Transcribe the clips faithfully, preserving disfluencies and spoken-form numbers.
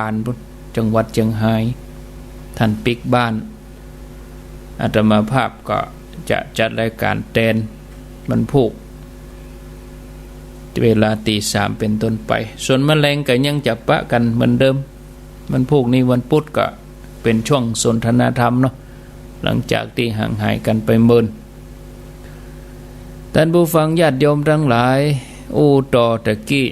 าน จังหวัดเจียงฮาย ท่านปิ๊กบ้าน อาตมาภาพก็จะจัดรายการแตนวันพูก เวลาตีสามเป๋นต้นไป ส่วนมะแลงก็ยังจะปะกั๋นเหมือนเดิม วันพูกนี้วันปุ๊ดก็เป๋นช่วงสนทนาธรรมเนาะ หลังจากตี้ห่างหายกั๋นไปเมิน ต้านผู้ฟังญาติโยมตังหลาย อู้ต่อตะกี้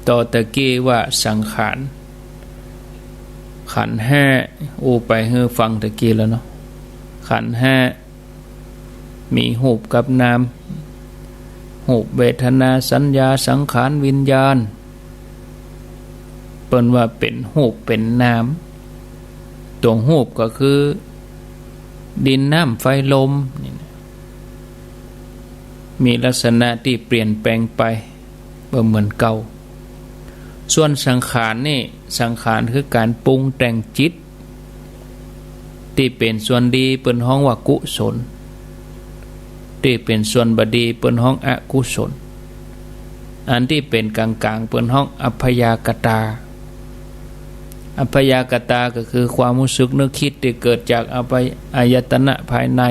ต่อตะกี้ว่าสังขาร ขันธ์ห้า อู้ไปหื้อฟังตะกี้แล้วเนาะ ขันธ์ห้า มีฮูปกับนาม ฮูป เวทนา สัญญา สังขาร วิญญาณ เปิ้นว่าเป๋นฮูปเป๋นนาม ตั๋วฮูปก็คือดินน้ำไฟลมนี่นะ มีลักษณะตี้เปลี่ยนแปลงไป บ่เหมือนเก่า ส่วนสังขารนี่ สังขารคือก๋านปรุงแต่งจิต ตี้เป๋นส่วนดีเปิ้นฮ้องว่ากุศล ตี้เป๋นส่วนบ่ดีเปิ้นฮ้องอกุศล อันตี้เป๋นก๋างๆ เปิ้นฮ้องอัพยากตา อัพยากตาก็คือความฮู้สึกนึกคิดตี้เกิดจากอัพย- อายตนะภายใน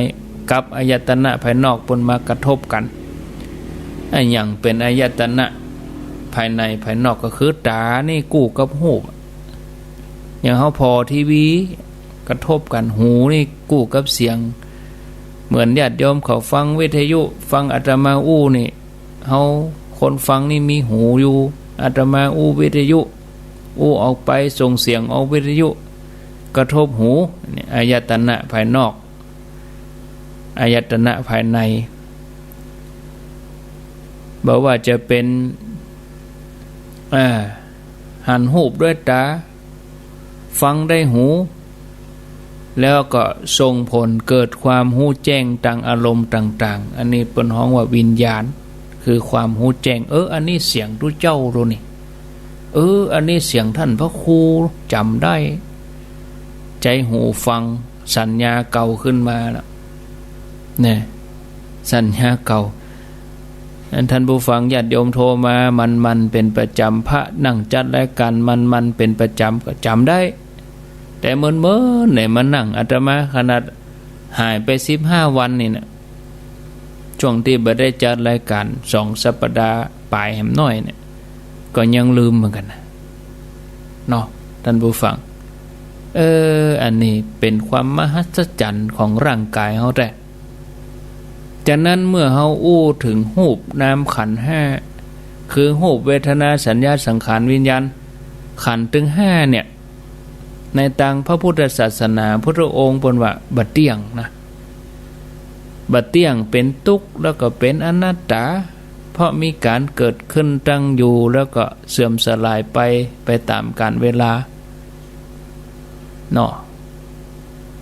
กับอายตนะภายนอกเปิ้นมากระทบกั๋น อะหยังเป๋นอายตนะภายในภายนอกก็คือต๋านี่กู้กับฮูป อย่างเฮาผ่อทีวีกระทบกั๋น หูนี่กู้กับเสียง เหมือนญาติโยมเขาฟังวิทยุ ฟังอาตมาอู้นี่ เฮาคนฟังนี่มีหูอยู่ อาตมาอู้วิทยุ อู้ออกไปส่งเสียงออกวิทยุ กระทบหู นี่อายตนะภายนอก อายตนะภายใน บ่ว่าจะเป๋น อ่า หันฮูปด้วยต๋า ฟังได้หู แล้วก็ส่งผลเกิดความฮู้แจ้งตางอารมณ์ต่างๆ อันนี้เปิ้นฮ้องว่าวิญญาณ คือความฮู้แจ้ง เออ อันนี้เสียงตุ๊เจ้าโลนี่ เออ อันนี้เสียงต้านพระครู จ๋ำได้ ใจ๊หูฟัง สัญญาเก่าขึ้นมาแล้ว เนี่ย สัญญาเก่า อันต้านผู้ฟังญาติโยมโทรมา มันๆ เป๋นประจ๋ำ พระนั่งจัดรายก๋าน มันๆ เป๋นประจ๋ำ ก็จ๋ำได้ แต่เมินๆ เนี่ย มานั่งอาตมาขนาดหายไปสิบห้าวันนี่นะ ช่วงตี้บ่ได้จัดรายก๋านสองสัปดาห์ป๋ายแหมน้อยเนี่ย ก็ยังลืมเหมือนกั๋นนะ เนาะ ต้านผู้ฟัง เออ อันนี้เป๋นความมหัศจรรย์ของร่างก๋ายเฮาแต๊ ฉะนั้นเมื่อเฮาอู้เถิงฮูปนามขันธ์ห้า คือฮูป เวทนา สัญญา สังขาร วิญญาณ ขันธ์ตึงห้าเนี่ย ในตางพระพุทธศาสนา พุทธองค์เปิ้นว่าบ่เตี้ยงนะ บ่เตี้ยง เป๋นตุ๊กข์ แล้วก็เป๋นอนัตตา เพราะมีก๋านเกิดขึ้นตั้งอยู่ แล้วก็เสื่อมสลายไป ไปต๋ามกาลเวลา เนาะ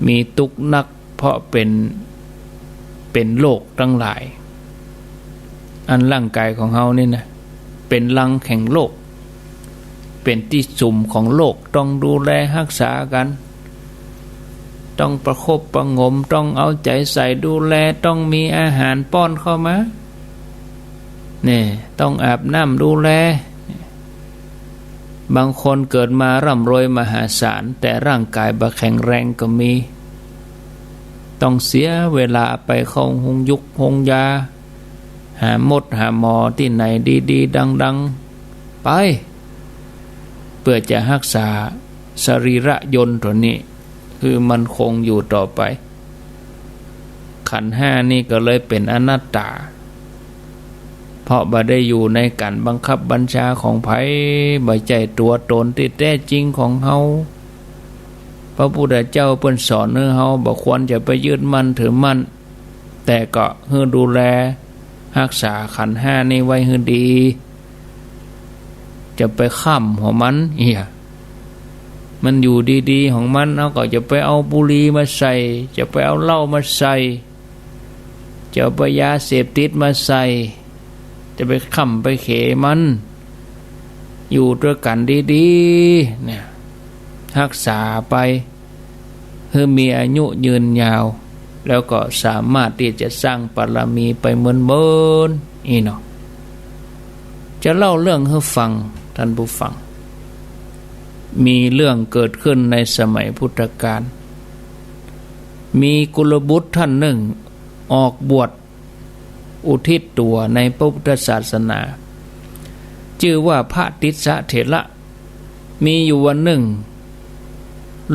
มีตุ๊กข์นัก เพราะเป๋น เป๋นโรคตังหลาย อันร่างก๋ายของเฮานี่นะ เป๋นรังแห่งโรค เป๋นตี้สุมของโรค ต้องดูแลฮักษากั๋น ต้องประคบประหงม ต้องเอาใจ๋ใส่ดูแล ต้องมีอาหารป้อนเข้ามา เนี่ย ต้องอาบน้ำดูแล บางคนเกิดมาร่ำรวยมหาศาล แต่ร่างก๋ายบ่แข็งแรงก็มี ต้องเสียเวลาไปเข้าโฮงยุกโฮงยา หาหมดหาหมอตี้ไหนดีๆ ดังๆ ไป เปื้อจะฮักษาสรีระยนต์ตั๋วนี้ หื้อมันคงอยู่ต่อไป ขันธ์ห้านี่ก็เลยเป๋นอนัตตา เพราะบ่ได้อยู่ในก๋านบังคับบัญชาของใผ บ่ใจ้ตั๋วต๋นตี้แต๊จริงของเฮา พระพุทธเจ้าเปิ้นสอนหื้อเฮาบ่ควรจะไปยึดมั่นถือมั่น แต่ก็หื้อดูแลฮักษาขันธ์ห้านี่ไว้หื้อดี จะไปค้ำหัวมันเหีย มันอยู่ดีๆ ของมัน เฮาก็จะไปเอาบุหรี่มาใส่ จะไปเอาเหล้ามาใส่ จะเอาไปยาเสพติดมาใส่ จะไปค้ำไปเขมัน อยู่ตวยกั๋นดีๆ เนี่ย ฮักษาไป หื้อมีอายุยืนยาว แล้วก็สามารถตี้จะสร้างบารมีไปเมินๆ อี้เนาะ จะเล่าเรื่องหื้อฟัง ต้านผู้ฟัง มีเรื่องเกิดขึ้นในสมัยพุทธกาล มีกุลบุตรท่านหนึ่งออกบวชอุทิศตั๋วในพระพุทธศาสนา จื้อว่าพระติสสะเถระ มีอยู่วันหนึ่ง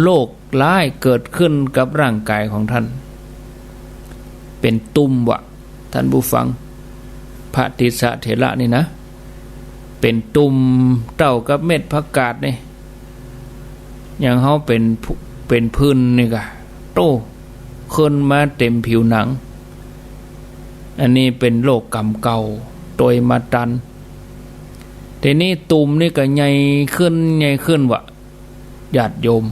โรคร้ายเกิดขึ้นกับร่างกายของท่าน เป๋นตุ่มวะ ท่านผู้ฟัง พระติสสะเถระนี่นะ เป๋นตุ่มเต้ากับเม็ดผักกาดนี่ อย่างเฮาเป๋นผุ เป๋นผื่นนี่ก่ะ โต้ ขึ้นมาเต็มผิวหนัง อันนี้เป๋นโรคก๋รรมเก่า ตวยมาตัน ทีนี้ตุ่มนี่ก็ใหญ่ขึ้น ใหญ่ขึ้นวะ ญาติโยม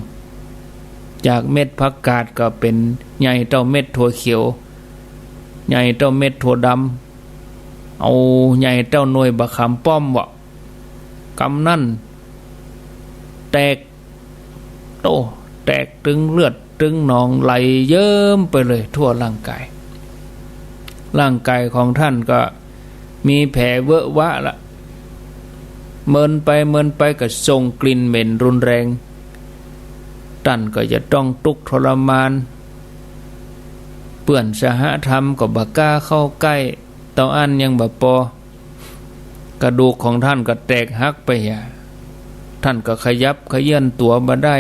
จากเม็ดผักกาดก็เป๋นใหญ่เต้าเม็ดถั่วเขียว ใหญ่เต้าเม็ดถั่วดำ เอาใหญ่เต้าหน่วยบักขามป้อมวะ กำนั้นแตก โต้ แตกตึงเลือดตึงหนองไหลเยิ้มไปเลยทั่วร่างกาย ร่างกายของท่านก็มีแผลเวอะหวะละ เมินไปเมินไปก็ส่งกลิ่นเหม็นรุนแรง ต้านก็จะต้องตุ๊กข์ทรมาน เปื้อนสหธรรมก็บ่กล้าเข้าใก้ เต้าอั้นยังบ่ปอ กระดูกของท่านก็แตกหักไปอะ ท่านก็ขยับเขยื้อนตั๋วบ่ได้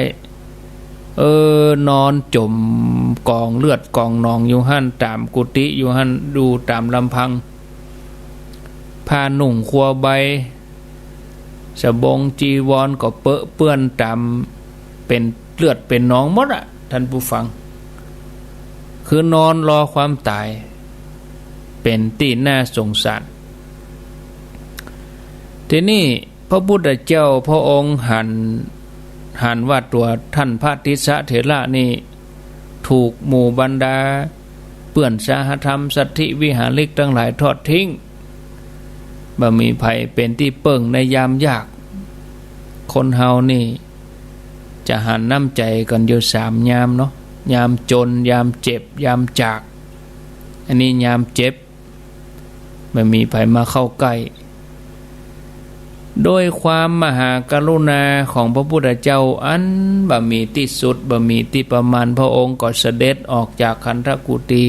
เออ นอนจ๋มก๋องเลือดก๋องหนองอยู่หั้น ต๋ามกุฏิอยู่หั้น อยู่ต๋ามลำพัง ผ้านุ่งครัวใบ สบงจีวรก็เปอะเปื้อนต๋าม เป๋นเลือดเป๋นหนองหมดอะ ท่านผู้ฟัง คือนอนรอความต๋าย เป๋นตี้น่าสงสาร ทีนี้พระพุทธเจ้าพระองค์หัน หันว่าตั๋วท่านพระติสสะเถระนี่ ถูกหมู่บรรดาเปื้อนสหธรรมสัตถิวิหาริกตังหลายทอดทิ้ง บ่มีใผเป๋นตี้เปิ้งในยามยาก คนเฮานี่จะหันน้ำใจ๋กั๋นอยู่สามยามเนาะ ยามจ๋น ยามเจ็บ ยามจาก อันนี้ยามเจ็บ บ่มีใผมาเข้าใก้ โดยความมหากรุณาของพระพุทธเจ้าอันบ่มีตี้สุด บ่มีตี้ประมาณ พระองค์ก็เสด็จออกจากขันธกุฏิ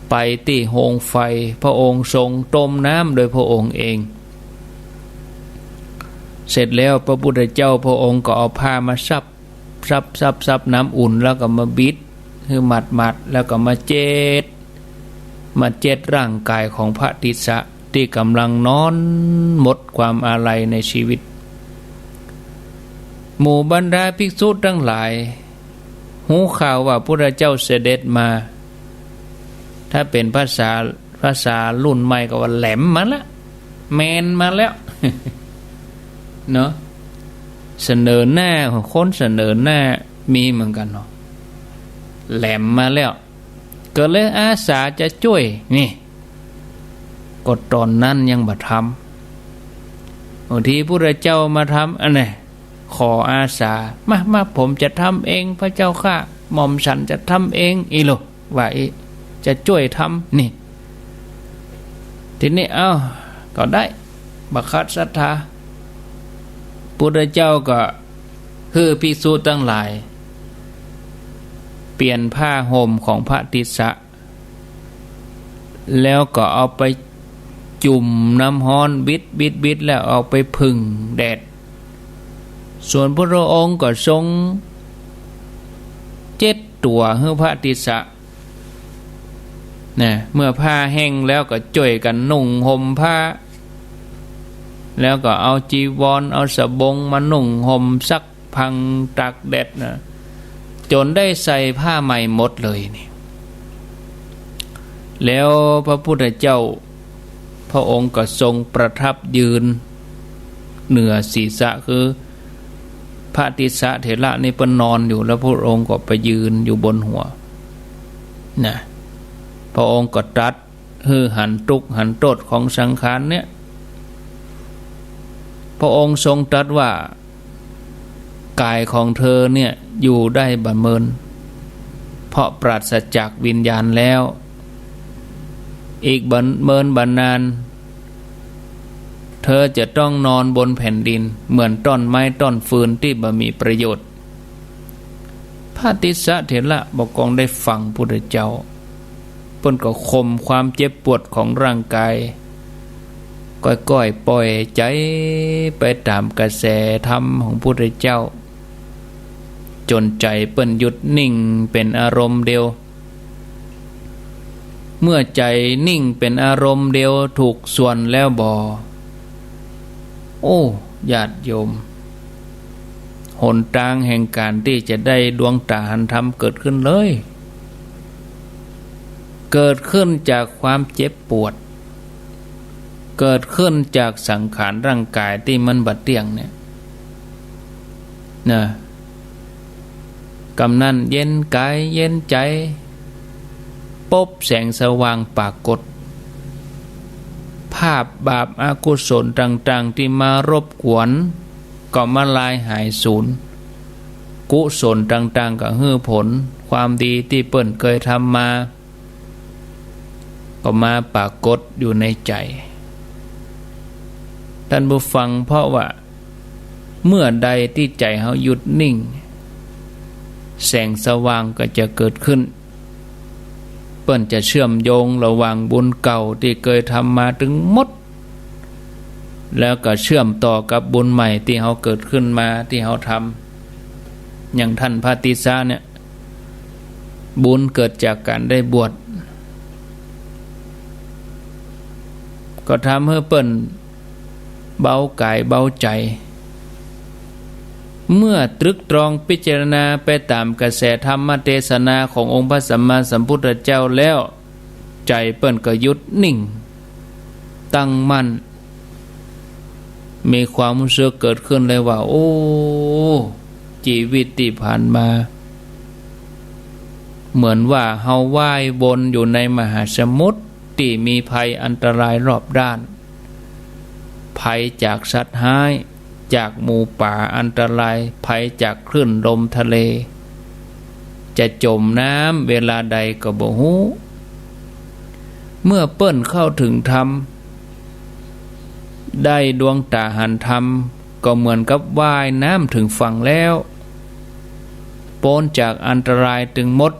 ไปตี้โฮงไฟ พระองค์ทรงต้มน้ำโดยพระองค์เอง เสร็จแล้วพระพุทธเจ้าพระองค์ก็เอาผ้ามาซับ ซับ ซับ ซับน้ำอุ่น แล้วก็มาบิดหื้อหมาดๆ แล้วก็มาเจ็ด มาเจ็ดร่างกายของพระติสสะตี้ก่ำลังนอนหมดความอาลัยในชีวิต หมู่บรรดาภิกษุตังหลาย ฮู้ข่าวว่าพุทธเจ้าเสด็จมา ถ้าเป๋นภาษา ภาษารุ่นใหม่ก็ว่าแหลมมาละ แมนมาแล้ว เนาะ เสนอหน้า คนเสนอหน้ามีเหมือนกั๋นเนาะ แหลมมาแล้ว ก็เลยอาสาจะจ้วย นี่ ก็ต๋อนนั้นยังบ่ทำ บางทีพุทธเจ้ามาทำ อันนี้ ขออาสา มา มา ผมจะทำเอง พระเจ้าข้า หม่อมฉันจะทำเอง อี้โล ว่าอี้ จะจ้วยทำ นี่ ทีนี้ เอ้า ก็ได้ บ่ขัดศรัทธา พุทธเจ้าก็หื้อภิกษุตังหลาย เปลี่ยนผ้าห่มของพระติสสะ แล้วก็เอาไปจุ่มน้ำฮ้อน บิด บิด บิด แล้วเอาไปผึ่งแดด ส่วนพระองค์ก็ทรงเจ็ดตั๋วหื้อพระติสสะ นะ เมื่อผ้าแห้งแล้วก็จ้วยกั๋นนุ่งห่มผ้า แล้วก็เอาจีวร เอาสบงมานุ่งห่มซัก พังตากแดดนะ จ๋นได้ใส่ผ้าใหม่หมดเลยนี่ แล้วพระพุทธเจ้า พระองค์ก็ทรงประทับยืนเหนือศีรษะ คือพระติสสะเถระนี่เปิ้นนอนอยู่ แล้วพระองค์ก็ไปยืนอยู่บนหัว นะ พระองค์ก็ตรัส หื้อหันตุ๊กข์หันโต้ษของสังขารเนี่ย พระองค์ทรงตรัสว่า ก๋ายของเธอเนี่ยอยู่ได้บ่เมิน เพราะปราศจากวิญญาณแล้ว อีกบ่เมินบ่นาน เธอจะต้องนอนบนแผ่นดินเหมือนต้นไม้ต้นฟืนตี้บ่มีประโยชน์ พระติสสะเถระบ่ากองได้ฟังพุทธเจ้า เปิ้นก็ข่มความเจ็บปวดของร่างกาย ก้อยๆ ปล่อยใจ๋ไปต๋ามกระแสธรรมของพุทธเจ้า จ๋นใจ๋เปิ้นหยุดนิ่งเป๋นอารมณ์เดียว เมื่อใจ๋นิ่งเป๋นอารมณ์เดียวถูกส่วนแล้วบ่ โอ้ ญาติโยม หนตางแห่งก๋านตี้จะได้ดวงต๋าหันธรรมเกิดขึ้นเลย เกิดขึ้นจากความเจ็บปวด เกิดขึ้นจากสังขารร่างกายตี้มันบ่เตี้ยงเนี่ย นะ กำนั้นเย็นกายเย็นใจ๋ ปบแสงสว่างปรากฏ ภาพบาปอกุศลต่างๆ ตี้มารบกวน ก็มาลายหายสูญ กุศลต่างๆ ก็หื้อผล ความดีตี้เปิ้นเกยทำมา ก็มาปรากฏอยู่ในใจ๋ ต้านผู้ฟัง เพราะว่าเมื่อใดตี้ใจ๋เฮาหยุดนิ่ง แสงสว่างก็จะเกิดขึ้น เปิ้นจะเชื่อมโยงระหว่างบุญเก่าตี้เกยทำมาตึงหมด แล้วก็เชื่อมต่อกับบุญใหม่ตี้เฮาเกิดขึ้นมาตี้เฮาทำ อย่างต้านพระติสสะเนี่ย บุญเกิดจากก๋านได้บวช ก็ทำหื้อเปิ้นเบากายเบาใจ๋ เมื่อตรึกตรองพิจารณาไปต๋ามกระแสธรรมเตสนาขององค์พระสัมมาสัมพุทธเจ้าแล้ว ใจ๋เปิ้นก็หยุดนิ่ง ตั้งมั่น มีความฮู้สึกเกิดขึ้นเลยว่า โอ้ จีวิตตี้ผ่านมา เหมือนว่าเฮาว่ายวนอยู่ในมหาสมุทรตี้มีภัยอันตรายรอบด้าน ภัยจากสัตว์ฮ้าย จากหมูป๋าอันตราย ภัยจากคลื่นลมทะเล จะจ๋มน้ำเวลาใดก็บ่ฮู้ เมื่อเปิ้นเข้าถึงธรรม ได้ดวงต๋าหันธรรม ก็เหมือนกับว่ายน้ำถึงฝั่งแล้ว ป๊นจากอันตรายตึงหมด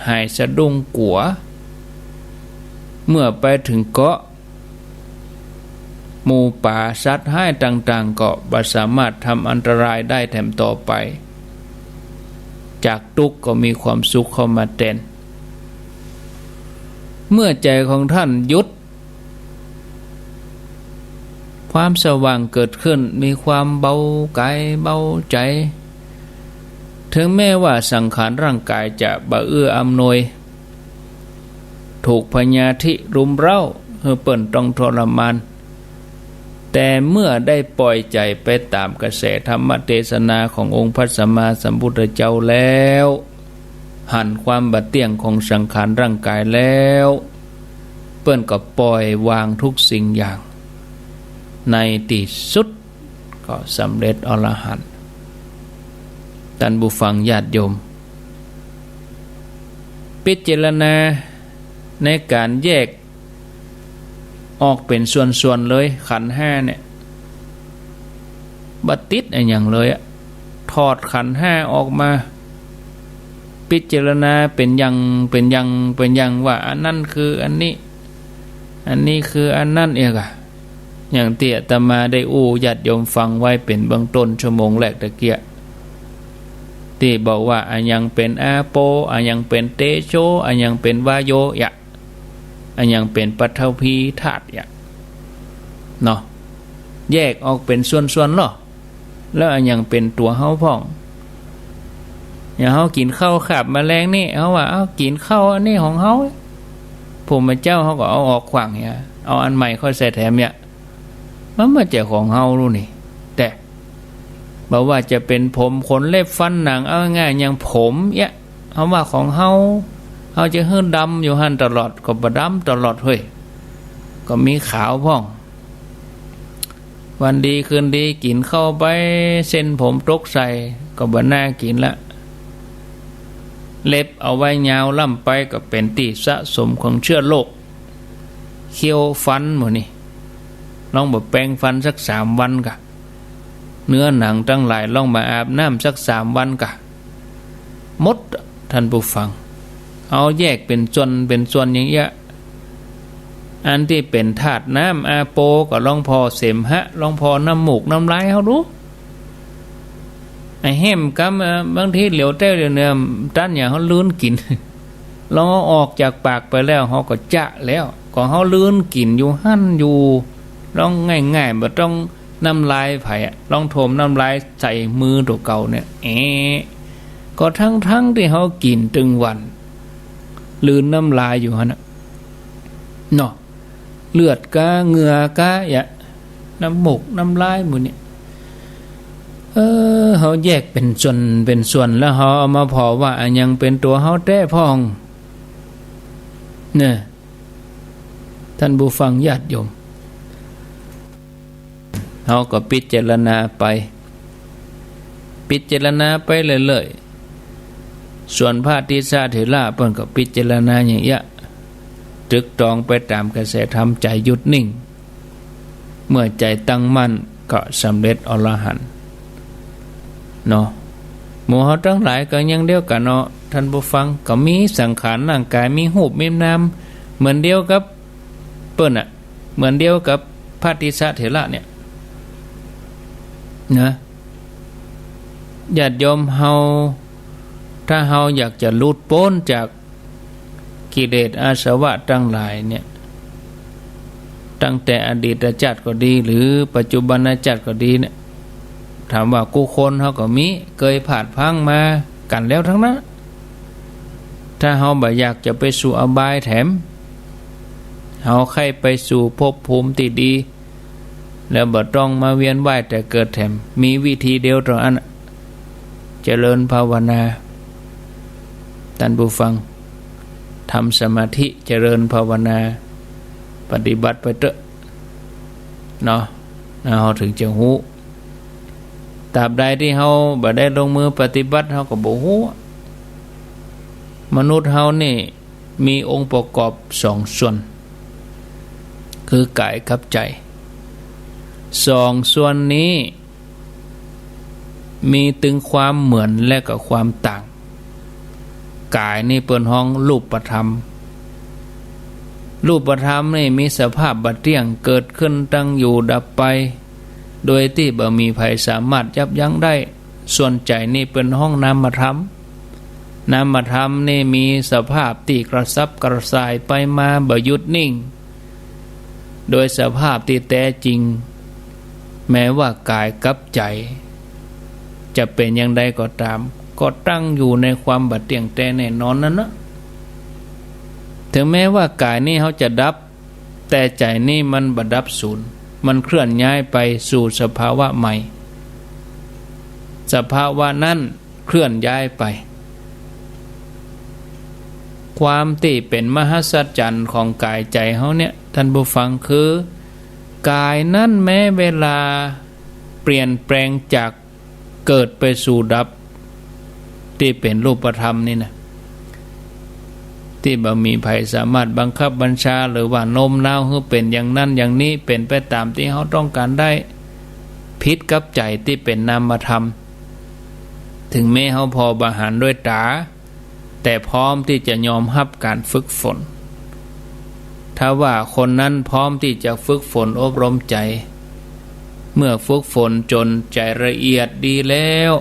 หายสะดุ้งกั๋ว เมื่อไปถึงเกาะ หมูป๋าสัตว์ฮ้ายต่างๆ ก็บ่สามารถทำอันตรายได้แถมต่อไป จากตุ๊กข์ก็มีความสุขเข้ามาแตน เมื่อใจ๋ของต้านหยุด ความสว่างเกิดขึ้น มีความเบากายเบาใจ๋ ถึงแม้ว่าสังขารร่างกายจะบ่เอื้ออำนวย ถูกพยาธิรุมเร้า หื้อเปิ้นต้องทรมาน แต่เมื่อได้ปล่อยใจ๋ไปต๋ามกระแสธรรมเตสนาขององค์พระสัมมาสัมพุทธเจ้าแล้ว หันความบ่เตี้ยงของสังขารร่างกายแล้ว เปิ้นก็ปล่อยวางทุกสิ่งอย่าง ในตี้สุดก็สำเร็จอรหันต์ ต้านผู้ฟังญาติโยม พิจารณาในก๋านแยกออกเป๋นส่วนๆ เลย ขันธ์ห้าเนี่ย บ่ติดอะหยังเลยอะ ถอดขันธ์ห้าออกมา พิจารณาเป๋นอย่าง เป๋นอย่าง เป๋นอย่างว่า อันนั้นคืออันนี้ อันนี้คืออันนั้นเอียกอะ อย่างตี้อาตมาได้อู้ญาติโยมฟังไว้เป๋นเบื้องต้นชั่วโมงแรกตะเกียะ ตี้บอกว่าอะหยังเป๋นอาโป อะหยังเป๋นเตโช อะหยังเป๋นวาโยยะ อะหยังเป๋นปฐวีธาตุยะ เนาะ แยกออกเป๋นส่วนๆ ลอ แล้วอะหยังเป๋นตั๋วเฮาพ่อง อย่างเฮากิ๋นข้าวคาบมะแลงนี่ เฮาว่า เอ้า กิ๋นข้าวอันนี้ของเฮา พระพุทธเจ้าเฮาก็เอาออกขว้างเนี่ย เอาอันใหม่ค่อยใส่แถมเนี่ย มันบ่ใจ้ของเฮาลูกนี่ แต่บ่ว่าจะเป๋นผม ขน เล็บ ฟัน หนัง เอาง่ายๆ อย่างผมเนี่ย เฮาว่าของเฮา เฮาจะหื้อดำอยู่หั้นตลอด ก็บ่ดำตลอดเฮ้ย ก็มีขาวพ่อง วันดีคืนดีกิ๋นข้าวไป เส้นผมตกใส่ ก็บ่น่ากิ๋นละ เล็บเอาไว้ยาวล้ำไป ก็เป๋นตี้สะสมของเชื้อโรค เขี้ยวฟันหมู่นี่ ลองบ่แปรงฟันสักสามวันกะ เนื้อหนังตังหลายลองบ่อาบน้ำสักสามวันกะ หมด ท่านผู้ฟัง เอาแยกเป๋นส่วนเป๋นส่วนอย่างเอี้ย อันตี้เป๋นธาตุน้ำ อาโป ก็ลองผ่อเสมหะ ลองผ่อน้ำมูกน้ำลายเฮาดู ไอ้แฮมกำ เอ่อ บางทีเหลียวแต๊วเหลียวเนือ ตันอย่างเฮาลืนกิ๋น ลองเอาออกจากปากไปแล้ว เฮาก็จะแล้ว ก็เฮาลืนกิ๋นอยู่หั้นอยู่ ลองง่ายๆ บ่ต้องน้ำลายใผอะ ลองถมน้ำลายใส่มือตั๋วเก่าเนี่ย แอะ ก็ทั้งๆ ตี้เฮากิ๋นตึงวัน ลืนน้ำลายอยู่หั้นน่ะ เนาะ เลือดกา เหงื่อกา ยะ น้ำมูกน้ำลายหมู่เนี่ย เออ เฮาแยกเป๋นส่วนเป๋นส่วน แล้วเฮาเอามาผ่อว่าอะหยังเป๋นตั๋วเฮาแต๊พ่อง เนี่ย ท่านผู้ฟังญาติโยม เฮาก็พิจารณาไป พิจารณาไปเรื่อยๆ ส่วนพระติสสะเถระเปิ้นก็พิจารณาอย่างเอี้ย ตรึกตรองไปต๋ามกระแสธรรม ใจ๋หยุดนิ่ง เมื่อใจ๋ตั้งมั่นก็สำเร็จอรหันต์ เนาะ หมู่เฮาตังหลายก็อย่างเดียวกั๋นเนาะ ท่านผู้ฟัง ก็มีสังขารร่างก๋าย มีฮูปมีนาม เหมือนเดียวกับเปิ้นน่ะ เหมือนเดียวกับพระติสสะเถระเนี่ย นะ ญาติโยมเฮา ถ้าเฮาอยากจะหลุดป๊นจากกิเลสอาสวะตังหลายเนี่ย ตั้งแต่อดีตชาติก็ดี หรือปัจจุบันชาติก็ดีเนี่ย ถามว่ากู้คนเฮาก็มี เกยผาดพลั้งมากั๋นแล้วตังนั้น ถ้าเฮาบ่อยากจะไปสู่อบายแถม เฮาใค่ไปสู่ภพภูมิตี้ดี แล้วบ่ต้องมาเวียนว่ายแต่เกิดแถม มีวิธีเดียวเต้าอั้น เจริญภาวนา ท่านผู้ฟัง ทำสมาธิ เจริญภาวนา ปฏิบัติไปเต๊อะ เนาะ เฮาถึงจะฮู้ ตราบใดตี้เฮาบ่ได้ลงมือปฏิบัติ เฮาก็บ่ฮู้ มนุษย์เฮานี่ มีองค์ประกอบสองส่วน คือกายกับใจ๋ สองส่วนนี้ มีตึงความเหมือนและก็ความต่าง กายนี่เปิ้นฮ้องรูปธรรม รูปธรรมนี่มีสภาพบ่เตี้ยง เกิดขึ้น ตั้งอยู่ ดับไป โดยตี้บ่มีใผสามารถยับยั้งได้ ส่วนใจ๋นี่เปิ้นฮ้องนามธรรม นามธรรมนี่มีสภาพตี้กระสับกระส่ายไปมาบ่หยุดนิ่ง โดยสภาพตี้แต๊จริง แม้ว่ากายกับใจ๋จะเป๋นอย่างใดก็ต๋าม ก็ตั้งอยู่ในความบ่เตี้ยงแต๊แน่นอนนั้นนะ ถึงแม้ว่ากายนี่เฮาจะดับ แต่ใจ๋นี่มันบ่ดับสูญ มันเคลื่อนย้ายไปสู่สภาวะใหม่ สภาวะนั้นเคลื่อนย้ายไป ความตี้เป๋นมหัศจรรย์ของกายใจ๋เฮาเนี่ย ท่านผู้ฟัง คือ กายนั้นแม้เวลาเปลี่ยนแปลงจาก เกิดไปสู่ดับ ตี้เป๋นรูปธรรมนี่นะ ตี้บ่มีใผสามารถบังคับบัญชา หรือว่าโน้มน้าวหื้อเป๋นอย่างนั้นอย่างนี้ เป๋นไปต๋ามตี้เฮาต้องก๋านได้ ผิดกับใจ๋ตี้เป๋นนามธรรม ถึงแม้เฮาผ่อบ่หันด้วยต๋า แต่พร้อมตี้จะยอมฮับก๋านฝึกฝน ถ้าว่าคนนั้นพร้อมตี้จะฝึกฝนอบรมใจ๋ เมื่อฝึกฝนจ๋นใจ๋ละเอียดดีแล้ว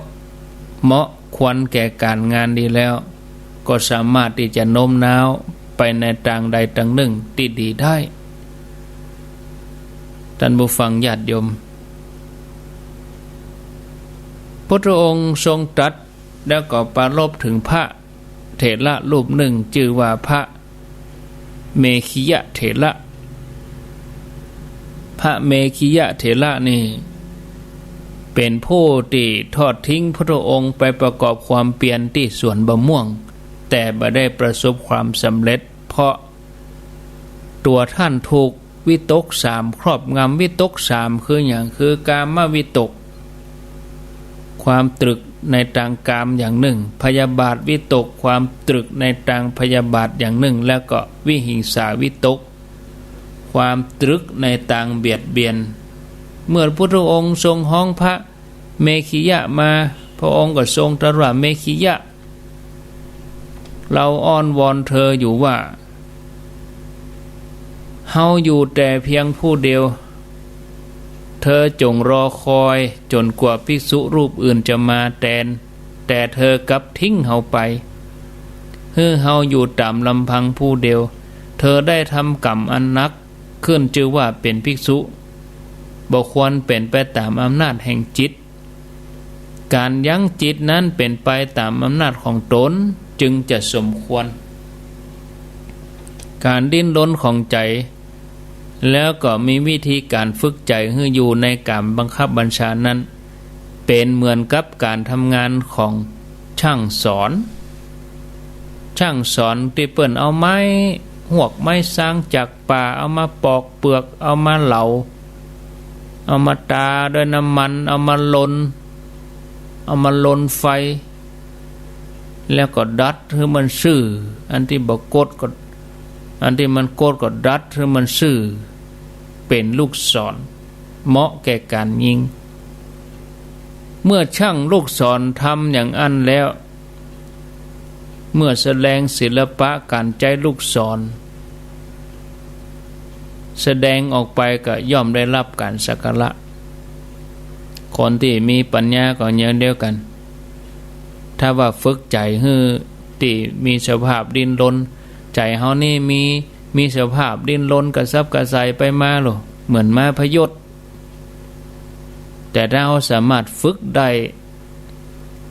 เหมาะควรแก่ก๋านงานดีแล้ว ก็สามารถตี้จะโน้มน้าวไปในตางใดตางนึ่งตี้ดีได้ ท่านผู้ฟังญาติโยม พุทธองค์ทรงตรัส แล้วก็ปรารภเถิงพระเถระรูปนึ่ง จื้อว่าพระเมขิยะเถระ พระเมขิยะเถระนี่ เป๋นผู้ตี้ทอดทิ้งพุทธองค์ไปประกอบความเปียรตี้สวนบ่าม่วง แต่บ่ได้ประสบความสำเร็จ เพราะตั๋วท่านถูก วิตกสามครอบงำ วิตกสามคือหยัง คือกามวิตก ความตรึกในตางกามอย่างนึ่ง พยาบาทวิตก ความตรึกในตางพยาบาทอย่างนึ่ง แล้วก็วิหิงสาวิตก ความตรึกในตางเบียดเบียน เมื่อพุทธองค์ทรงฮ้องพระเมขขิยะมา พระองค์ก็ทรงตรัสว่า เมขขิยะ เราอ้อนวอนเธออยู่ว่า เฮาอยู่แต่เพียงผู้เดียว เธอจงรอคอยจนกว่าภิกษุรูปอื่นจะมาแตน แต่เธอกลับทิ้งเฮาไป หื้อเฮาอยู่ต๋ามลำพังผู้เดียว เธอได้ทำกรรมอันหนัก ขึ้นจื้อว่าเป๋นภิกษุ บ่ควรเป๋นไปต๋ามอำนาจแห่งจิต ก๋านยั้งจิตนั้นเป๋นไปต๋ามอำนาจของต๋น จึงจะสมควร ก๋านดิ้นรนของใจ๋ แล้วก็มีวิธีก๋านฝึกใจ๋หื้ออยู่ในก๋านบังคับบัญชานั้น เป๋นเหมือนกับก๋านทำงานของช่างสน ช่างสนตี้เปิ้นเอาไม้ฮวกไม้ซางจากป่า เอามาปอกเปือก เอามาเหลา เอามาตาด้วยน้ำมัน เอามาลน เอามาลนไฟ แล้วก็ดัดหื้อมันซื่อ อันตี้บ่กดก็ อันตี้มันกดก็ดัดหื้อมันซื่อ เป๋นลูกศร เหมาะแก่ก๋านยิง เมื่อช่างลูกศรทำอย่างอั้นแล้ว เมื่อแสดงศิลปะก๋านใจ๊ลูกศร แสดงออกไปก็ย่อมได้ฮับก๋านสักการะ คนตี้มีปัญญาก็อย่างเดียวกั๋น ถ้าว่าฝึกใจ๋หื้อตี้มีสภาพดิ้นรน ใจ๋เฮานี่มี มีสภาพดิ้นรนกระสับกระส่ายไปมาโล เหมือนม้าพยศ แต่ถ้าเฮาสามารถฝึกได้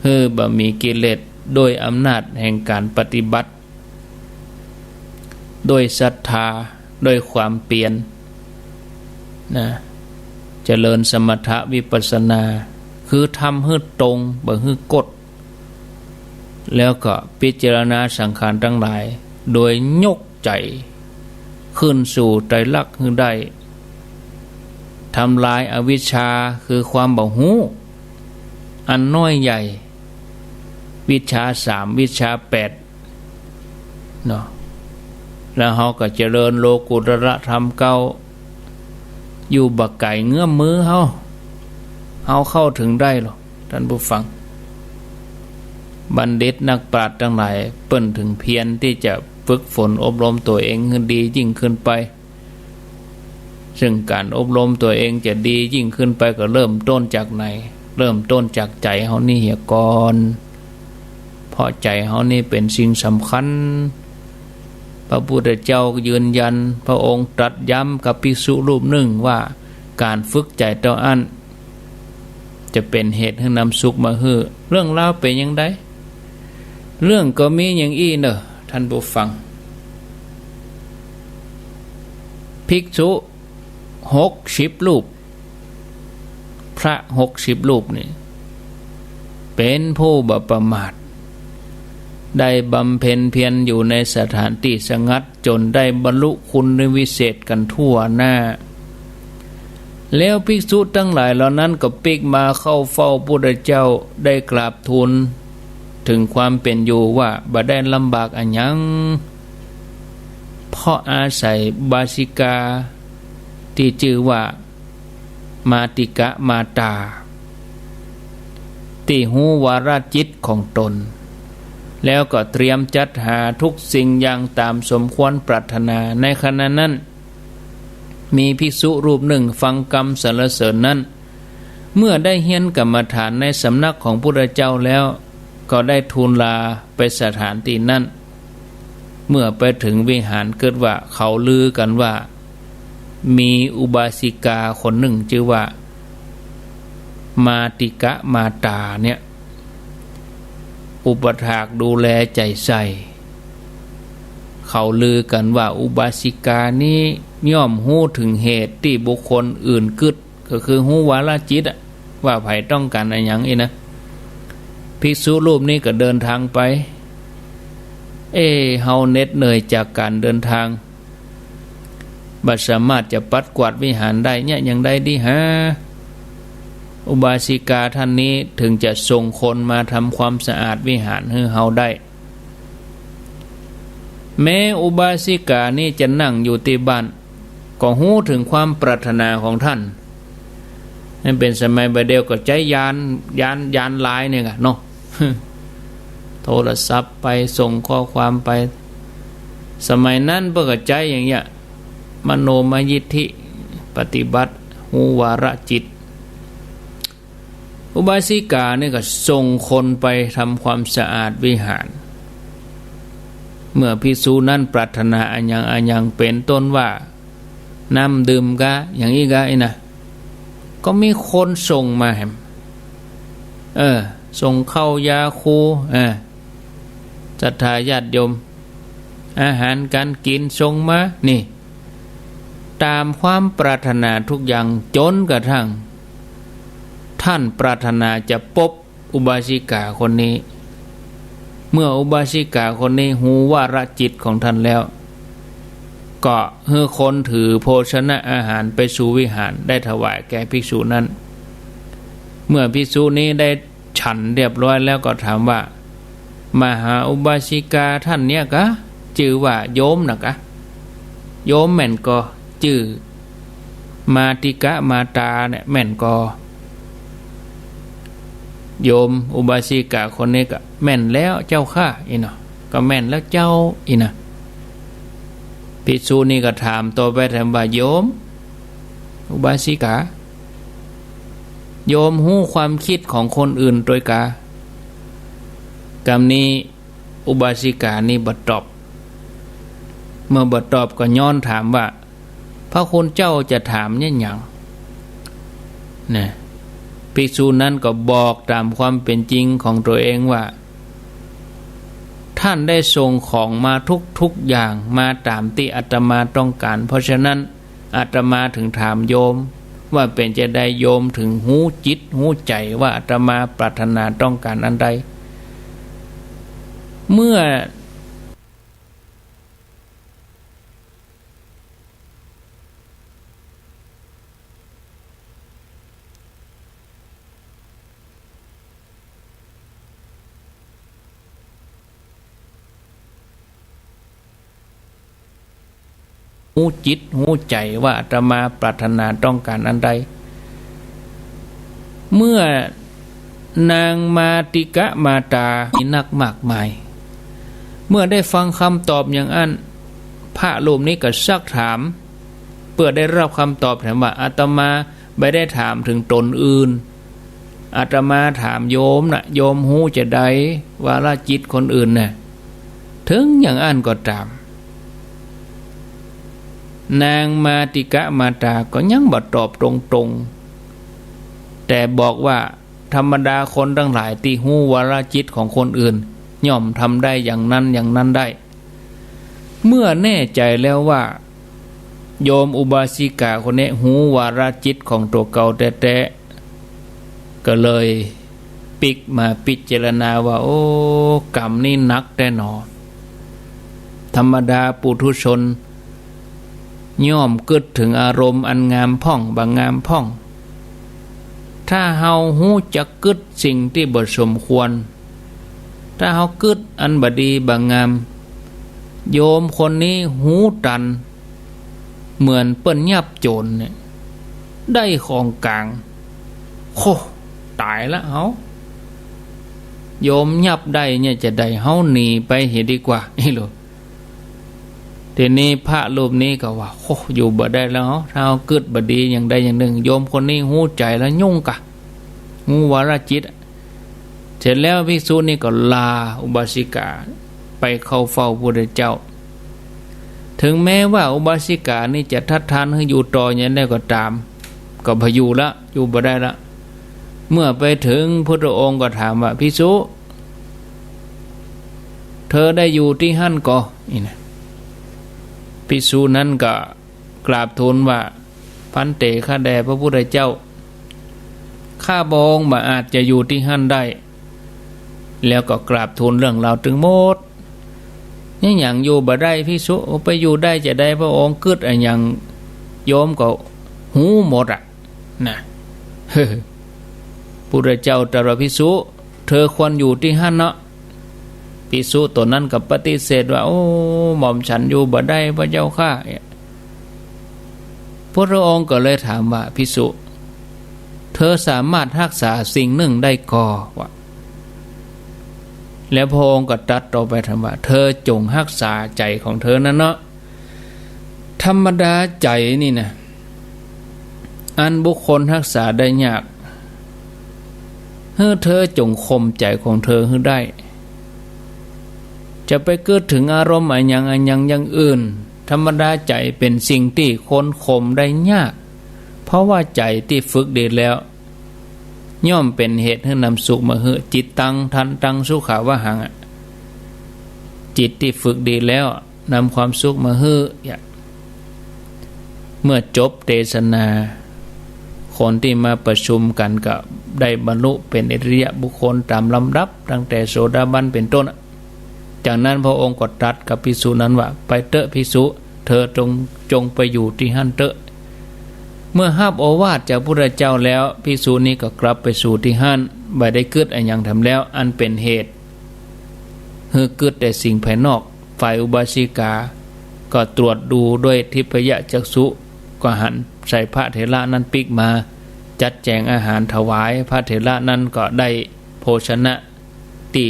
หื้อบ่มีกิเลส ด้วยอำนาจแห่งก๋านปฏิบัติ ด้วยศรัทธา ด้วยความเปียรนะ เจริญสมถะวิปัสสนา คือทำหื้อตรง บ่หื้อกด แล้วก็พิจารณาสังขารตังหลาย โดยยกใจ๋ขึ้นสู่ไตรลักษณ์หื้อได้ ทำลายอวิชชา คือความบ่ฮู้ อันน้อยใหญ่ วิชชาสาม วิชชาแปด เนาะ แล้วเฮาก็เจริญโลกุตตรธรรมเก้า อยู่บ่ไก๋เงื้อมมือเฮา เฮาเข้าถึงได้โล ท่านผู้ฟัง บัณฑิตนักปราชญ์ตังหลาย เปิ้นถึงเพียรตี้จะฝึกฝนอบรมตั๋วเองหื้อดียิ่งขึ้นไป ซึ่งก๋านอบรมตั๋วเองจะดียิ่งขึ้นไปก็เริ่มต้นจากไหน เริ่มต้นจากใจ๋เฮานี่เหียก่อน เพราะใจ๋เฮานี่เป๋นสิ่งสำคัญ พระพุทธเจ้ายืนยัน พระองค์ตรัสย้ำกับภิกษุรูปนึ่งว่า ก๋านฝึกใจ๋เต้าอั้น จะเป๋นเหตุหื้อนำสุขมาหื้อ เรื่องราวเป๋นอย่างใด เรื่องก็มีอย่างอี้เน่อ ท่านผู้ฟัง ภิกษุหกสิบรูป พระหกสิบรูปนี่ เป๋นผู้บ่ประมาท ได้บำเพ็ญเพียรอยู่ในสถานตี้สงัด จ๋นได้บรรลุคุณวิเศษกั๋นทั่วหน้า แล้วภิกษุตังหลายเหล่านั้นก็ปิ๊กมาเข้าเฝ้าพุทธเจ้า ได้กราบทูลถึงความเป๋นอยู่ว่า บ่ได้ลำบากอะหยัง เพราะอาศัยอุบาสิกาตี้จื้อว่า มาติกะมาตา ตี้ฮู้วาระจิตของตน แล้วก็เตรียมจัดหาทุกสิ่งอย่างต๋ามสมควรปรารถนา ในขณะนั้น มีภิกษุรูปนึ่งฟังกำสรรเสริญนั้น เมื่อได้เฮียนกรรมฐานในสำนักของพุทธเจ้าแล้ว ก็ได้ทูลลาไปสถานตี้นั้น เมื่อไปถึงวิหาร เกิดว่าเขาลือกั๋นว่า มีอุบาสิกาคนนึ่งจื้อว่า มาติกะมาตาเนี่ย อุปถากดูแลใจ๋ใส่ เขาลือกั๋นว่าอุบาสิกานี้ย่อมฮู้ถึงเหตุตี้บุคคลอื่นกึ๊ด ก็คือฮู้วาระจิตอะ ว่าใผต้องก๋านอะหยังอี้นะ ภิกษุรูปนี้ก็เดินทางไป เอ๊ะ เฮาเหน็ดเหนื่อยจากก๋านเดินทาง บ่สามารถจะปัดกวาดวิหารได้เนี่ย อย่างใดดีหา อุบาสิกาท่านนี้ถึงจะส่งคนมาทำความสะอาดวิหารหื้อเฮาได้ แม้อุบาสิกานี้จะนั่งอยู่ตี้บ้าน ก็ฮู้เถิงความปรารถนาของท่าน มันเป๋นสมัยบ่าเดี่ยวก็ใจ๊ยาน ยาน ยานไลน์เนี่ยก่ะเนาะ โทรศัพท์ไปส่งข้อความไป สมัยนั้นเปิ้นก็ใจ๊อย่างเนี้ย มโนมยิทธิ ปฏิบัติ ฮู้วาระจิต อุบาสิกานี่ก็ส่งคนไปทำความสะอาดวิหาร เมื่อภิกษุนั้นปรารถนาอะหยังอะหยัง เป๋นต้นว่า น้ำดื่มกา อย่างอี้กา อี้นะ ก็มีคนส่งมาแหม เออ ส่งข้าวยาคู เออ ศรัทธาญาติโยม อาหารก๋านกิ๋นส่งมา นี่ ต๋ามความปรารถนาทุกอย่าง จ๋นกระทั่ง ท่านปรารถนาจะปบอุบาสิกาคนนี้ เมื่ออุบาสิกาคนนี้ฮู้วาระจิตของท่านแล้ว ก็หื้อคนถือโภชนะอาหารไปสู่วิหาร ได้ถวายแก่ภิกษุนั้น เมื่อภิกษุนี้ได้ฉันเรียบร้อยแล้วก็ถามว่า มหาอุบาสิกาท่านเนี้ยกา จื้อว่าโยมนะกา โยมแม่นก่อ จื้อมาติกะมาตาเนี่ยแม่นก่อ โยมอุบาสิกาคนนี้ก็แม่นแล้วเจ้าข้า อี้เนาะ ก็แม่นแล้วเจ้า อี้นะ ภิกษุนี่ก็ถามต่อไปแถมว่า โยมอุบาสิกา โยมฮู้ความกึ๊ดของคนอื่นตวยกา กำนี้อุบาสิกานี่บ่ตอบ เมื่อบ่ตอบก็ย้อนถามว่า พระคุณเจ้าจะถามเยียะหยัง นะ ภิกษุนั้นก็บอกต๋ามความเป๋นจริงของตั๋วเองว่า ท่านได้ส่งของมาทุกๆ อย่าง มาต๋ามตี้อาตมาต้องก๋าน เพราะฉะนั้นอาตมาเถิงถามโยม ว่าเป๋นจาใดโยมเถิงฮู้จิตฮู้ใจ๋ว่าอาตมาปรารถนาต้องก๋านอันใด เมื่อ ฮู้จิตฮู้ใจ๋ว่าอาตมาปรารถนาต้องก๋านอันใด เมื่อนางมาติกะมาตา มีนักมากมาย เมื่อได้ฟังกำตอบอย่างอั้น พระรูปนี้ก็ซักถาม เปื้อได้ฮับกำตอบแถมว่า อาตมาบ่ได้ถามเถิงต๋นอื่น อาตมาถามโยมนะ โยมฮู้จาใดวาระจิตคนอื่นนะ เถิงอย่างอั้นก็ต๋าม นางมาติกะมาตาก็ยังบ่ตอบตรงๆ แต่บอกว่า ธรรมดาคนตังหลายตี้ฮู้วาระจิตของคนอื่น ย่อมทำได้อย่างนั้นอย่างนั้นได้ เมื่อแน่ใจ๋แล้วว่า โยมอุบาสิกาคนนี้ฮู้วาระจิตของตั๋วเก่าแต๊ๆ ก็เลยปิ๊กมาพิจารณาว่า โอ้ กำนี้หนักแต๊หนอ ธรรมดาปุถุชน ย่อมกึ๊ดเถิงอารมณ์อันงามพ่องบ่งามพ่อง ถ้าเฮาฮู้จักกึ๊ดสิ่งตี้บ่สมควร ถ้าเฮากึ๊ดอันบ่ดีบ่งาม โยมคนนี้ฮู้ตัน เหมือนเปิ้นยับโจ๋รเนี่ย ได้ของก๋าง โค ต๋ายละเฮา โยมยับได้เนี่ยจาใด เฮาหนีไปเหียดีกว่า อี้โหละ ทีนี้พระรูปนี้ก็ว่า โอ้ อยู่บ่ได้แล้ว ถ้าเฮากึ๊ดบ่ดีอย่างใดอย่างนึ่ง โยมคนนี้ฮู้ใจ๋แล้วยุ่งกา ฮู้วาระจิต เสร็จแล้วภิกษุนี่ก็ลาอุบาสิกาไปเข้าเฝ้าพระพุทธเจ้า เถิงแม้ว่าอุบาสิกานี่จะทัดทานหื้ออยู่ต่ออย่างใดก็ต๋าม ก็บ่อยู่ละ อยู่บ่ได้ละ เมื่อไปเถิงพุทธองค์ก็ถามว่า ภิกษุ เธอได้อยู่ตี้หั้นก่อ อี้นะ ภิกษุนั้นก็กราบทูลว่า ภันเต ข้าแด่พระพุทธเจ้า ข้าพระองค์บ่อาจจะอยู่ตี้หั้นได้ แล้วก็กราบทูลเรื่องราวตึงหมด ยังหยังอยู่บ่ได้ภิกษุ ไปอยู่ได้จาใด พระองค์กึ๊ดอะหยัง โยมก็ฮู้หมดอะ นะ พุทธเจ้าตรัสว่า ภิกษุ เธอควรอยู่ตี้หั้นเนาะ ภิกษุต๋นนั้นก็ปฏิเสธว่า โอ้ หม่อมฉันอยู่บ่ได้พระเจ้าข้า พระองค์ก็เลยถามว่า ภิกษุ เธอสามารถฮักษาสิ่งนึ่งได้ก่อ ว่า แล้วพระองค์ก็ตรัสต่อไปถามว่า เธอจงฮักษาใจ๋ของเธอนั้นเนาะ ธรรมดาใจ๋นี่นะ อันบุคคลฮักษาได้ยาก หื้อเธอจงข่มใจ๋ของเธอหื้อได้ จะไปกึ๊ดเถิงอารมณ์อะหยังอะหยังอย่างอื่น ธรรมดาใจ๋เป๋นสิ่งตี้คนข่มได้ยาก เพราะว่าใจ๋ตี้ฝึกดีแล้ว ย่อมเป๋นเหตุหื้อนำสุขมาหื้อ จิตตัง ทันตัง สุขาวหัง อะ จิตตี้ฝึกดีแล้ว นำความสุขมาหื้อ อย่า เมื่อจบเตสนา คนตี้มาประชุมกั๋นก็ได้บรรลุเป๋นอริยบุคคลต๋ามลำดับ ตั้งแต่โสดาบันเป๋นต้น จากนั้นพระองค์ก็ตรัสกับภิกษุนั้นว่า ไปเต๊อะภิกษุ เธอจง จงไปอยู่ตี้หั้นเต๊อะ เมื่อฮับโอวาทจากพุทธเจ้าแล้ว ภิกษุนี้ก็กลับไปสู่ตี้หั้น บ่ได้กึ๊ดอะหยังแถมแล้ว อันเป๋นเหตุ หื้อกึ๊ดแต่สิ่งภายนอก ฝ่ายอุบาสิกาก็ตรวจดูด้วยทิพยจักษุ ก็หันใส่พระเถระนั้นปิ๊กมา จัดแจงอาหารถวาย พระเถระนั้นก็ได้โภชนะตี้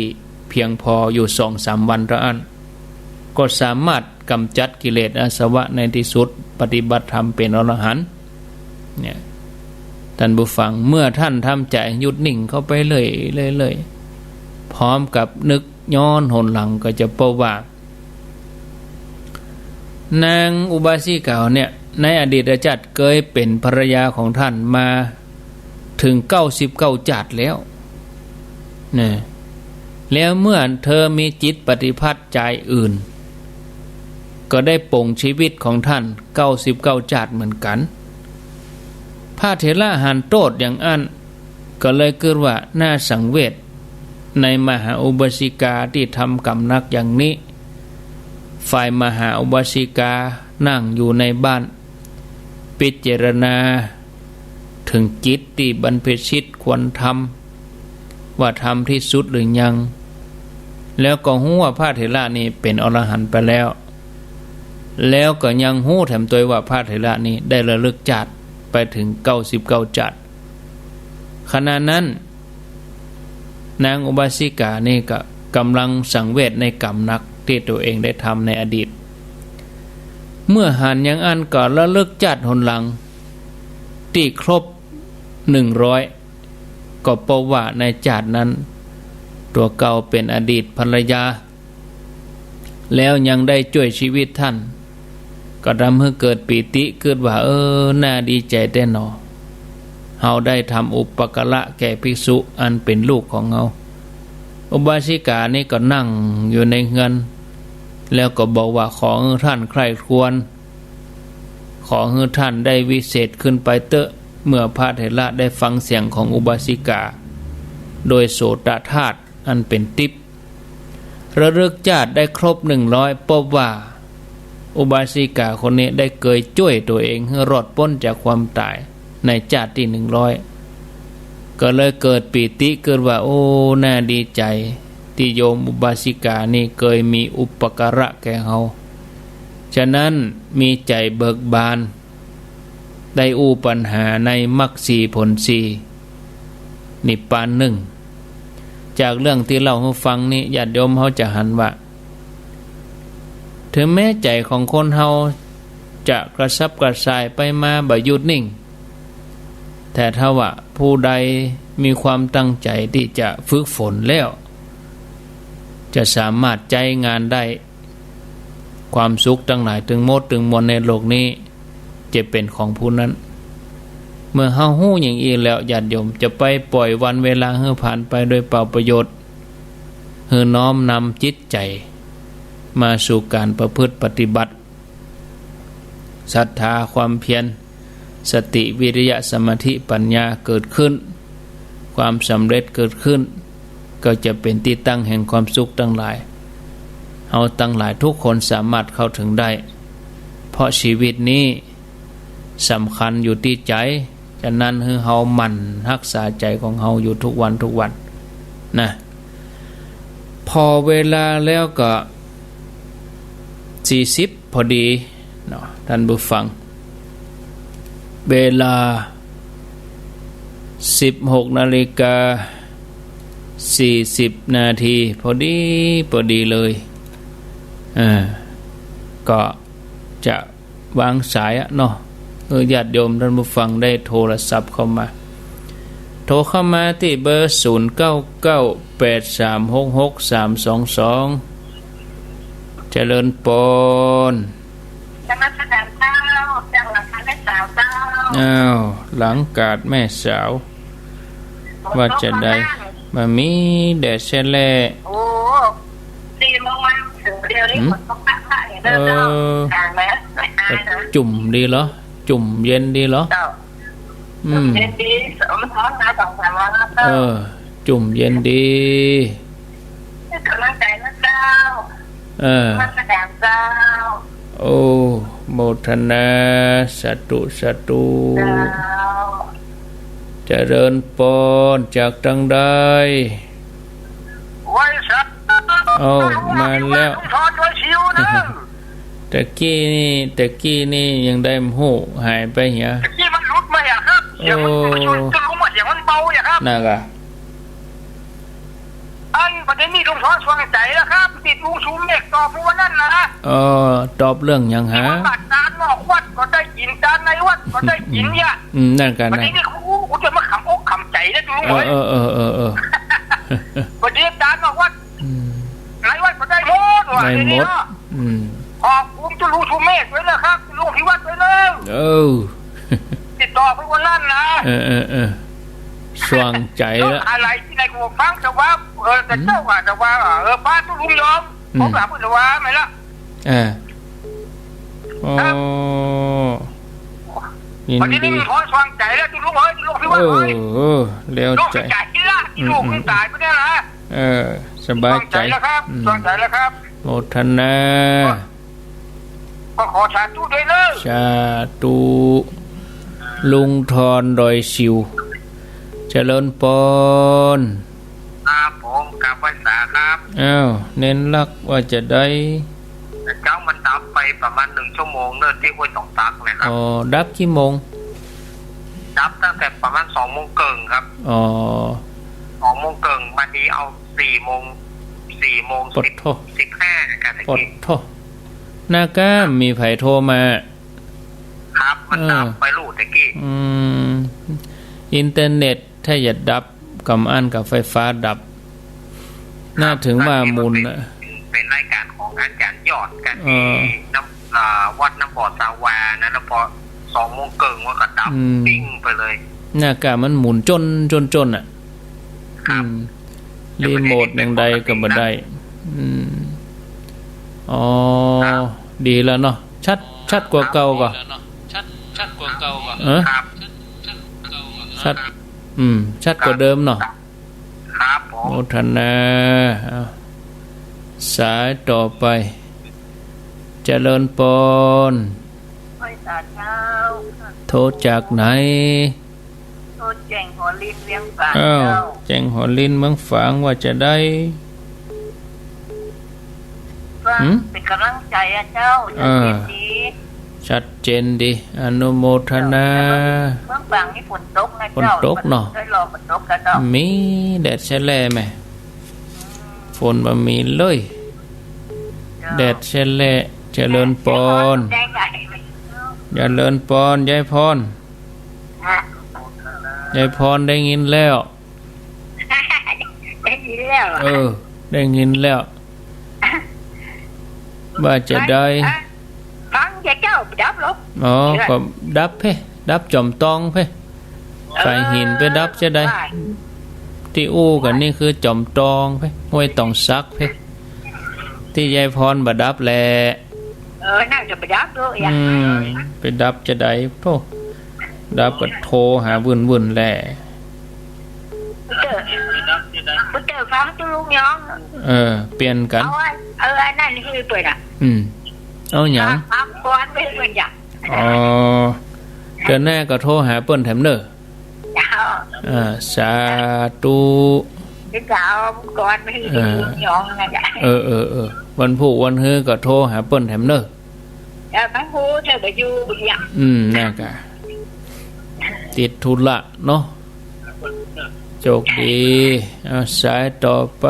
เพียงพออยู่สองสามวันเต้าอั้น ก็สามารถกำจัดกิเลสอาสวะในตี้สุด ปฏิบัติธรรมเป๋นอรหันต์ เนี่ย ท่านผู้ฟัง เมื่อท่านทำใจ๋หยุดนิ่งเข้าไปเรื่อยๆ เรื่อยๆ พร้อมกับนึกย้อนหนหลังก็จะพบว่า นางอุบาสิกาเนี่ย ในอดีตชาติเกยเป๋นภรรยาของท่านมาเถิงเก้าสิบเก้าชาติแล้ว นะ แล้วเมื่อเธอมีจิตปฏิภาณชายอื่น ก็ได้ปลงชีวิตของท่านเก้าสิบเก้าชาติเหมือนกั๋น พระเถระหันโต้ษอย่างอั้น ก็เลยกึ๊ดว่าน่าสังเวช ในมหาอุบาสิกาตี้ทำกรรมหนักอย่างนี้ ฝ่ายมหาอุบาสิกานั่งอยู่ในบ้าน พิจารณาเถิงกิจตี้บรรพชิตควรทำ ว่าทำตี้สุดหรือยัง แล้วก็ฮู้ว่าพระเถระนี้เป๋นอรหันต์ไปแล้ว แล้วก็ยังฮู้แถมตวยว่าพระเถระนี้ได้ระลึกชาติไปเถิงเก้าสิบเก้าชาติ ขณะนั้น นางอุบาสิกานี่ก็กำลังสังเวชในกรรมหนักตี้ตั๋วเองได้ทำในอดีต เมื่อหันอย่างอั้นก็ระลึกชาติหนหลังตี้ครบหนึ่งร้อย ก็พบว่าในชาตินั้น ตั๋วเก่าเป๋นอดีตภรรยา แล้วยังได้จ้วยชีวิตท่าน ก็ทำหื้อเกิดปีติ กึ๊ดว่า เออ น่าดีใจ๋แต๊หนอ เฮาได้ทำอุปการะแก่ภิกษุอันเป๋นลูกของเฮา อุบาสิกานี่ก็นั่งอยู่ในเฮือน แล้วก็บอกว่า ขอหื้อท่านใคร่ครวญ ขอหื้อท่านได้วิเศษขึ้นไปเต๊อะ เมื่อพระเถระได้ฟังเสียงของอุบาสิกา โดยโสตธาตุอันเป๋นทิพย์ ระลึกชาติได้ครบหนึ่งร้อย พบว่าอุบาสิกาคนนี้ได้เกยจ้วยตั๋วเองหื้อรอดป๊นจากความต๋ายในชาติตี้หนึ่งร้อย ก็เลยเกิดปีติ กึ๊ดว่า โอ้ น่าดีใจ๋ ตี้โยมอุบาสิกานี่เกยมีอุปการะแก่เฮา ฉะนั้นมีใจ๋เบิกบาน ได้อู้ปัญหาในมรรคสี่ผลสี่ นิพพานหนึ่ง จากเรื่องตี้เล่าหื้อฟังนี้ ญาติโยมเฮาจะหันว่า เถิงแม้ใจ๋ของคนเฮาจะกระสับกระส่ายไปมาบ่หยุดนิ่ง แต่ถ้าว่าผู้ใดมีความตั้งใจ๋ตี้จะฝึกฝนแล้ว จะสามารถใจ๊งานได้ ความสุขตังหลายตึงหมดตึงมวลในโลกนี้ จะเป๋นของผู้นั้น เมื่อเฮาฮู้อย่างอี้แล้ว ญาติโยมจะไปป่อยวันเวลาหื้อผ่านไปโดยเปล่าประโยชน์ หื้อน้อมนำจิตใจ๋มาสู่ก๋านประพฤติปฏิบัติ ศรัทธา ความเพียร สติ วิริยะ สมาธิ ปัญญาเกิดขึ้น ความสำเร็จเกิดขึ้น ก็จะเป๋นตี้ตั้งแห่งความสุขตังหลาย เฮาตังหลายทุกคนสามารถเข้าเถิงได้ เพราะชีวิตนี้สำคัญอยู่ตี้ใจ๋ ฉะนั้นหื้อเฮาหมั่นฮักษาใจ๋ของเฮาอยู่ทุกวันทุกวันนะ พอเวลาแล้วก็สี่สิบพอดีเนาะ ท่านผู้ฟัง เวลา สิบหกนาฬิกา สี่สิบนาที พอดี พอดีเลย อ่า ก็จะวางสายอะเนาะ เออ ญาติโยมท่านผู้ฟังได้โทรศัพท์เข้ามา โทรเข้ามาตี้เบอร์ ศูนย์เก้าเก้า แปดสามหกหก สามสองสอง เจริญปอน นมัสการเจ้า จากหลังคาแม่สาวเจ้า อ้าว หลังกาดแม่สาว ฝนตก ว่าจะได้ บ้าง บ่มีแดดแซ่แล่ โอ้ สี่โมงมาถึงเดี๋ยวนี้ หืม ฝนตกบ้างๆ เออ เจ้า อ่านไหม ไม่อายนะ จุ่มดีเหรอ จุ่มเย็นดีเหรอ เจ้า อืม จุ่มเย็นดี มันร้อนมาสองสามวันแล้วเจ้า เออ จุ่มเย็นดี ให้กำลังใจนะเจ้า เออ นมัสการเจ้า โอ้ โมทนา สาธุ สาธุ เจ้า เจริญปอน จากตางใด ไหว้สา เอ้า มาแล้ว ลุงทอน โดยชิวเนอะ ตะกี้นี่ ตะกี้นี่ยังได้บ่ฮู้ หายไปเหีย ตะกี้มันหลุดมาอะครับ เสียงมัน โอ้ มันชนจนลุงว่าเสียงมันเบาอะครับ นั่นกะ อันประเด็นนี้ลุงทอนสว่างใจ๋แล้วครับ ตี้ลุงชูเมฆตอบเมื่อวันนั้นนะ เออ ตอบเรื่องหยังฮะ ว่าตานอกวัดก็ได้กิ๋น ตานในวัดก็ได้กิ๋นเนี่ย อืม นั่นกะ ประเด็นนี้ นะ กู กูจะมาขำอกขำใจ๋นะลุงเอ้ย เออ เออ เออ เออ ประเด็นตานอกวัด อืม ในวัดก็ได้หมดว่ะ ได้หมด ทีนี้เนาะ อืม ขอบคุณเจ้าลุงชูเมฆด้วยนะครับ ลุงที่วัดด้วยเนอะ เออ ตี้ตอบเมื่อวันนั้นนะ เออ เออ เออ สว่างใจ๋แล้ว อะไรตี้ไหนกูฟังแต่ว่า เออ แต่เจ้าว่า แต่ว่า เออ ป้าเจ้าลุงยอม อืม ผมถามเพิ่นว่าไหมล่ะ เออ โอ้ ครับ ยินดี วันนี้ได้มีคนสว่างใจ๋แล้ว เจ้าลุงเอ้ย เจ้าลุงที่วัดเอ้ย เออ เออ แล้วใจ๋ สว่างใจ๋ละ ตี้ลุง อืม มึงต๋ายไปเนี่ยนะ เออ สบายใจ๋ สว่างใจ๋แล้วครับ อืม สว่างใจ๋แล้วครับ โมทนา ก็ขอสาธุด้วยเนอะ สาธุ ลุงทอนดอยสิว เจริญปอน ครับผม กราบไหว้สาครับ อ้าว เน้นลักว่าจะได้ แต่เจ้ามันดับไปประมาณหนึ่งชั่วโมงเนอะ ตี้ห้วยต๋องตักนะครับ อ๋อ ดับกี่โมง ดับตั้งแต่ประมาณสองโมงเกิ่งครับ อ๋อ สองโมงเกิ่ง มาดีเอาสี่โมง สี่โมง ปะโถ สิบ สิบห้า นะครับ ปะโถ นาก้า มีใผโทรมา ครับ มัน เออ ดับไปลูกตะกี้ อืม อินเทอร์เน็ตถ้าจะดับ กำอั้นกับไฟฟ้าดับ น่าถึงว่าหมุนน่ะ เป็น เป็นรายการของอาจ๋ารย์ยอดกัน เออ ตี้น้ำ อ่า วัดน้ำบ่อสาวานะ แล้วพอสองโมงเกิ่งมันก็ดับ อืม ปิ้งไปเลย นาก้า มันหมุนจ้น จ้น จ้นอะ ครับ อืม รีโมทอย่างใดก็บ่ได้ อืม อ๋อ ครับ ดีแล้วเนาะ ชัด ชัดกว่าเก่าก่อ เออ ครับ ชัด อืม ชัดกว่าเดิมเนาะ ครับผม โมทนา เอา สายต่อไป เจริญปอน ไหว้สาเจ้า โทรจากไหน โทรแจ้งหัวลินเวียงฝาง อ้าว เจ้า แจ้งหัวลินเมืองฝางว่าจะได้ ก็ หืม เป็นกำลังใจ๋อะเจ้า เออ ชัดเจนดี ชัดเจนดี อนุโมทนา เมืองฝางนี่ฝนตกนะเจ้า ฝนตกเนาะ ได้รอฝนตกกันเจ้า มีแดดแซ่แล่แหม ฝนบ่มีเลย เจ้า แดดแซ่แล่ เจริญปอน แดดแซ่แล่ เจริญปอน ยายพร ฮะ ยายพรได้ยินแล้ว ได้ยินแล้วอะ เออ ได้ยินแล้ว ว่าจะได้ ฮะ ฟังเจ้า ดับลง อ๋อ เออ ก็ดับเพ่ ดับจ๋อมตองเพ่ เออ สายหินไปดับจะได้ ว่า ตี้อู้กั๋นนี่คือจ๋อมตองเพ่ ห้วยต๋องสักเพ่ ตี้ยายพรบ่ดับแหละ เออ น่าจะไปดับด้วยอะ อืม ไปดับจะได้ โธ่ ดับก็โทรหาวุ่นๆ แหละ เตอร์ เตอร์ฟังตี้ลุงย้อง เออ เปลี่ยนกั๋น เอาอัน เอาอันนั้นหื้อเปิ้นอะ อืม เอาหยัง ฟังก่อนไปเปิ้นอยาก อ๋อ เตื้อหน้าก็โทรหาเปิ้นแถมเน่อ เจ้า อ่า สาธุ เดี๋ยวจะเอาก่อนไปหื้อ เออ ลุงย้องนะจ๊ะ เออ เออ เออ วันพูกวันฮื้อก็โทรหาเปิ้นแถมเน่อ เออ วันพูกเธอก็อยู่อย่าง อืม นั่นกะ ติดธุระเนาะ โชคดี อ่า สายต่อไป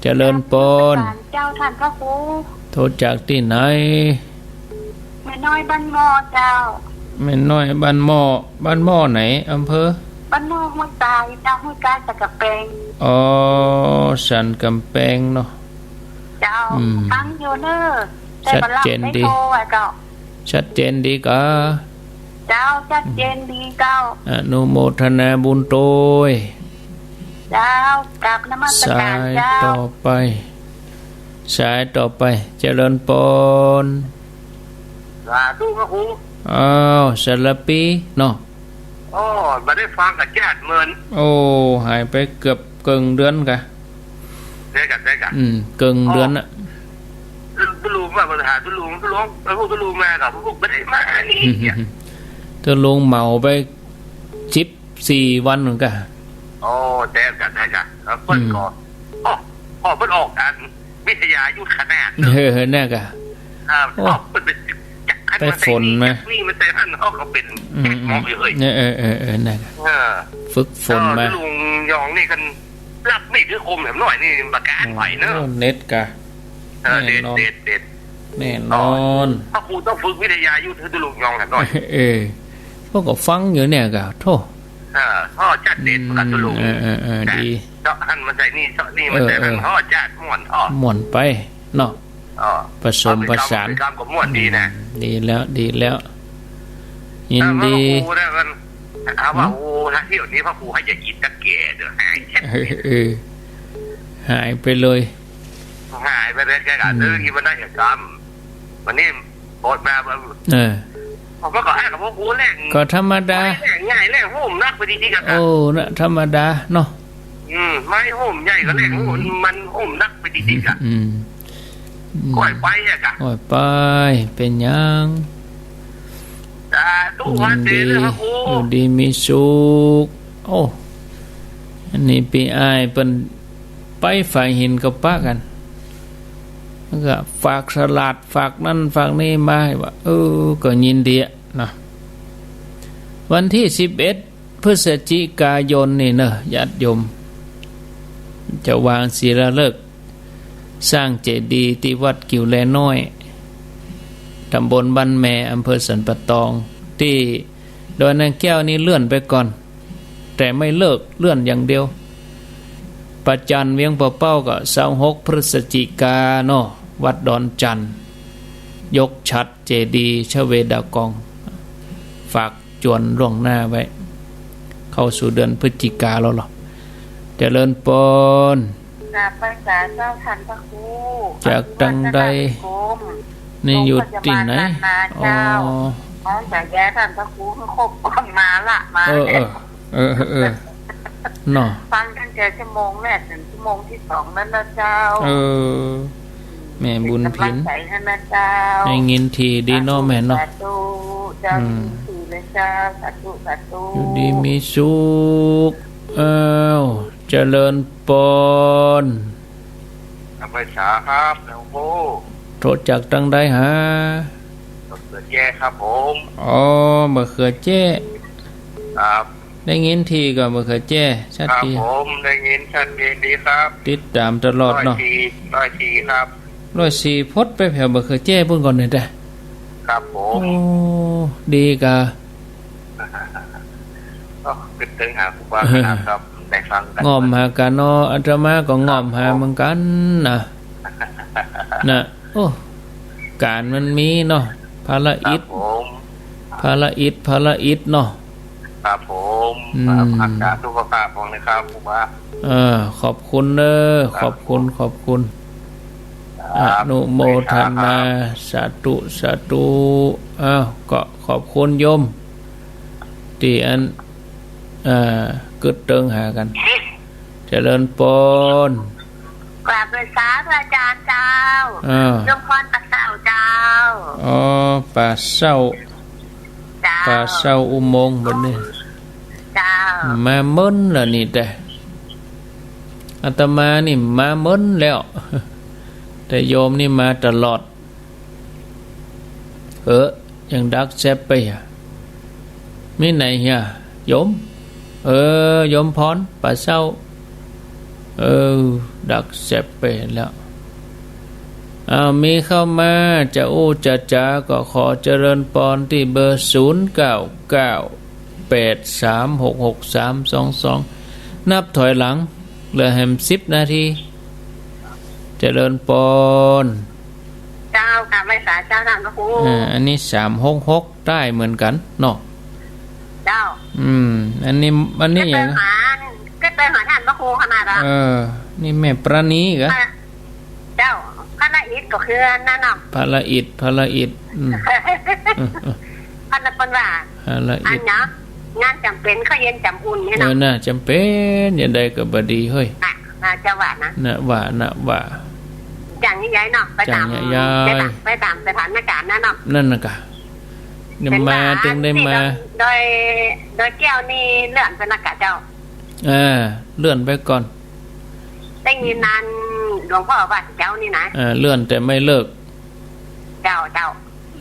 เจริญปอน เจ้าท่านพระครู โทรจากตี้ไหน แม่น้อยบ้านหม้อเจ้า แม่น้อยบ้านหม้อ บ้านหม้อไหน อำเภอ บ้านหม้อห้วยทรายเจ้า ห้วยทรายสันกำแปง อ๋อ สันกำแปงเนาะ เจ้า อืม ฟังอยู่เน้อ แต่บ่หลับ ชัดเจนดี ได้โทรอะเจ้า ชัดเจนดีกา เจ้า ชัดเจนดีเจ้า อนุโมทนาบุญตวย เจ้า กราบนมัสการเจ้า สายต่อไป สายต่อไป เจริญปอน สาธุพระครู อ้าว สารปีเนาะ โอ้ บ่ได้ฟังกับจ้าดเมิน โอ้ หายไปเกือบเกิ่งเดือนกะ ใจ้กะ ใจ้กะ อืม เกิ่งเดือนน่ะ อ๋อ ตุ๊ลุงว่าปัญหาตุ๊ลุง ตุ๊ลุง พวกตุ๊ลุงมากับพวกบ่ได้มานี่ ตุ๊ลุงเหมาไปสิบสี่วันเหมือนกัน โอ้ ใจ้กะ ใจ้กะ แล้วเปิ้นก็ อืม อ๋อ อ๋อ เปิ้นออกอันวิทยายุทธขนาดเนอะ เออ นั่นกะ อ่า โอ้ เปิ้นไปจักอัน ไปฝนมา นี่มันใส่ท่านเขาก็เป็น อืม หมออยู่เฮ้ย เออ เออ เออ เออ นั่นกะ เออ ฝึกฝนมา เออ ตุ๊ลุงยองนี่กัน รับมีดถือคมแหมหน่อยนี่บ่ก้าไหวเนอะ โอ้ เน็ตกะ เออ แน่นอน เด็ด เด็ด เด็ด แน่นอน อ๋อ พระครูต้องฝึกวิทยายุทธให้ตุ๊ลุงยองแหมหน่อย เออ พวกก็ฟังอยู่เนี่ยกะ โธ่ เออ ฮ้อจัดเด็ด อืม กับตุ๊ลุง เออ เออ เออ ดี เจาะหั่นมาใส่นี่ เจาะนี่มาใส่นั่น เออ เออ ฮ้อจัดม่วน ฮ้อ ม่วนไปเนาะ อ๋อ ผสมผสาน เอาไปกำ เอาไปกำก็ม่วนดีนะ อืม ดีแล้ว ดีแล้ว ยินดี เออ พระครูนะมัน เอาว่า อืม โอ้ ถ้าเที่ยวนี้พระครูให้อย่ากินตะแก่เดี๋ยวหาย เออ เออ หายไปเลย หายไปเลยแกก็ อืม ซื้อกินมันได้อย่ากำ วันนี้อดมา เออ ผมก็ขอให้กับพระครูแหล่ง ก็ธรรมดา แหล่งใหญ่แหล่งโฮมนักไปดีๆ กันนะ โอ้ นะ ธรรมดาเนาะ อืม ไม้โฮมใหญ่ก็แหล่ง อืม โฮม มันโฮมนักไปดีๆ กัน อืม อืม ก้อยไปอะกะ ก้อยไป เป็นหยัง สาธุ ยินดี พระเจ้า พระครู อยู่ดีมีสุข โอ้ อันนี้ปี้อ้ายเปิ้นไปฝ่ายหินก็ปะกั๋น แล้วก็ฝากสลาด ฝากนั่นฝากนี่มา ว่า เออ ก็ยินดีอะนะ วันตี้สิบเอ็ด พฤศจิกายนนี่เนอะ ญาติโยม จะวางศิลาฤกษ์ สร้างเจดีย์ตี้วัดกิ่วแลน้อย ตำบลบ้านแม อำเภอสันป่าตอง ตี้ดอยนางแก้วนี่เลื่อนไปก่อน แต่ไม่เลิก เลื่อนอย่างเดียว ประจันเวียงป่าเป้าก็ซาวหกพฤศจิกาเนาะ วัดดอนจันทน์ ยกฉัตรเจดีย์ชเวดากอง ฝาก จวนล่วงหน้าไว้ เข้าสู่เดือนพฤศจิกาแล้วเหรอ เจริญปอน กราบไหว้สาเจ้าท่านพระครู จากตังใด นี่อยู่ตี้ไหน โรงพยาบาลล้านนาเจ้า อ๋อ น้องจะแย่ท่านพระครูคือครบก่อนมาละ มา เออ เออ เออ เออ เนาะ ฟังตั้งแต่ชั่วโมงแรกถึงชั่วโมงที่สองนั้นนะเจ้า เออ แม่บุญผิน เป็นกำลังใจให้นะเจ้า ได้ยินถี่ดีเนาะแม่เนาะ สาธุ สาธุ เจ้า อืม ยินดีเลยเจ้า สาธุ สาธุ อยู่ดีมีสุข อ้าว เจริญปอน กราบไหว้สาครับ หลวงปู่ โทรจากตังใดฮะ มะเขือแจ้ครับผม อ๋อ มะเขือแจ้ ครับ ได้ยินถี่ก่อ มะเขือแจ้ ชัด ครับ ดี ผม ได้ยินชัดเจนดีครับ ติดต๋ามตลอดเนาะ ร้อยสี่ ร้อยสี่ครับ ร้อยสี่ พดไปแผวมะเขือแจ้ปุ้นก่อนเนี่ยจ้ะ ครับผม โอ้ ดีกา ก็กึ๊ดตึงหาครูบาอาจารย์ครับ ได้ฟังกั๋น ง่อมหากั๋นเนาะ อาตมาก็ง่อมหาเหมือนกั๋นนะ ครับผม นะ โอ้ ก๋านมันมีเนาะ ภาระอิด ครับผม ภาระอิด ภาระอิดเนาะ ครับผม อืม ครับ รักษาสุขภาพของนะครับ ครูบา เออ ขอบคุณเน้อ ครับ ขอบคุณ ขอบคุณ ครับ อนุโมทนา ครับ สาธุ สาธุ อ้าว ก็ขอบคุณโยม ตี้อัน เอ่อ กึ๊ดตึงหากั๋น เจริญปอน กราบไหว้สาพระอาจารย์เจ้า อ่า โยมพรป่าเศร้าเจ้า อ๋อ ป่าเศร้า เจ้า ป่าเศร้าอุโมงค์บัดนี้ เจ้า มาเมินแล้วนี่แต่ อาตมานี่มาเมินแล้ว แต่โยมนี่มาตลอด เออ ยังดักแซบไปอะ มีไหนเหีย โยม เออ โยมพร ป๋าเซ้า เออ ดักแสบไปแล้ว อ้าว มีเข้ามา จะอู้จะจ๋า ก็ขอเจริญปอนตี้เบอร์ ศูนย์เก้าเก้า แปดสามหกหกสามสองสอง นับถอยหลัง เหลือแหมสิบนาที เจริญปอน เจ้า กราบไหว้สาเจ้าท่านพระครู อ่า อันนี้ สามหกหก ใต้เหมือนกั๋นเนาะ เจ้า อืม อันนี้ อันนี้ เก็บไปหา เก็บไปหาท่านพระครูขนาดอะ เออ นี่แม่ปราณีเหรอ เจ้า พระละอิดก็คือนั่นเนาะ พระละอิด พระละอิด อืม อันนั้นเปิ้นว่า พระละอิด อันเนาะ งานจ๋ำเป๋น ข้าวเย็นจ๋ำอุ่นเนี่ยเนาะ เออ น่าจ๋ำเป๋น อย่างใดก็บ่ดีเฮ้ย น่ะ น่าจะว่านะ น่ะว่า น่ะว่า จ๋างใหญ่ๆเนาะ ไปต๋าม จ๋างใหญ่ๆ ไปต๋าม ไปต๋ามสถานการณ์นะเนาะ นั่นน่ะกะ เดี๋ยวมา เป๋นว่า ตึงได้มา ดอย ดอยแก้วนี่เลื่อนไปนะกะเจ้า อ่า เลื่อนไปก่อน ได้ยินนานหลวงพ่อว่าเจ้านี่นะ อ่า เลื่อนแต่ไม่เลิก เจ้า เจ้า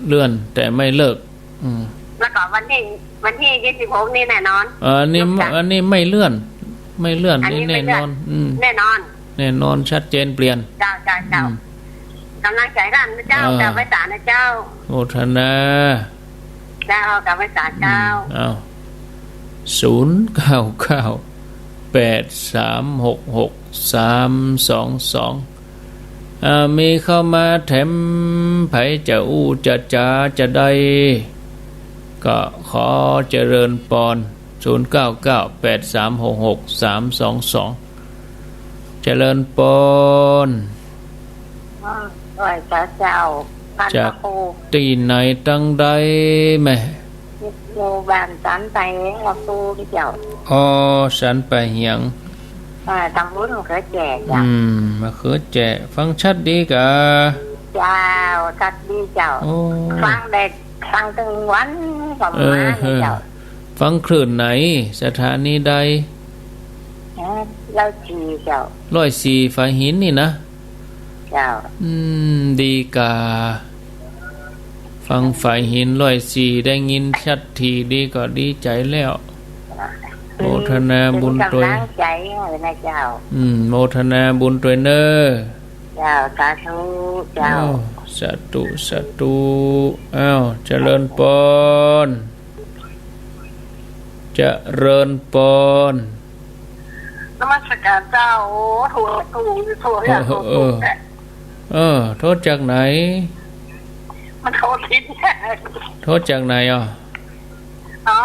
เลื่อนแต่ไม่เลิก อืม แล้วก็วันที่ วันที่ยี่สิบหกนี่แน่นอน อ่า อันนี้ อันนี้ไม่เลื่อน ไม่เลื่อน อันนี้ นี่แน่นอน อืม แน่นอน แน่นอน ชัดเจนเปลี่ยน เจ้า เจ้า เจ้า อืม ก๋ำลังใจ๋ต้านนะเจ้า อ่า กราบไหว้สานะเจ้า โมทนา เจ้า กราบไหว้สาเจ้า อืม อ้าว ศูนย์เก้าเก้า แปดสามหกหกสามสองสอง อ่า มีเข้ามาแถม ใผจะอู้จะจ๋าจะใด ก็ขอเจริญปอน ศูนย์เก้าเก้า แปดสามหกหกสามสองสอง เจริญปอน อ่า ไหว้สาเจ้า ท่านพระครู จากตี้ไหนตังใดแม่ อยู่บ้านสันป่าเหียง พระครูเจ้า อ๋อ สันป่าเหียง อ่า ต๋ำบลมะเขือแจ้เจ้า อืม มะเขือแจ้ ฟังชัดดีกา เจ้า ชัดดีเจ้า โอ้ ฟังได้ ฟังตึงวันก็ เออ มาเนี่ยเจ้า ฟังคลื่นไหน สถานีใด เออ ร้อยสี่เจ้า ร้อยสี่ฝายหินนี่นะ เจ้า อืม ดีกา ฟังฝายหินร้อยสี่ ได้ยินชัดถี่ดีก็ดีใจ๋แล้ว โมทนาบุญตวย เป๋นก๋ำลังใจ๋เลยนะเจ้า อืม โมทนาบุญตวยเน่อ เจ้า สาธุเจ้า อ้าว สาธุ สาธุ อ้าว เจริญปอน เจริญปอน นมัสการเจ้า โอ้ โทร โทร โทร เออ โทร เออ โทร เออ โทรจากไหน มันโทรผิด โทรจากไหนอ่ะ อ๋อ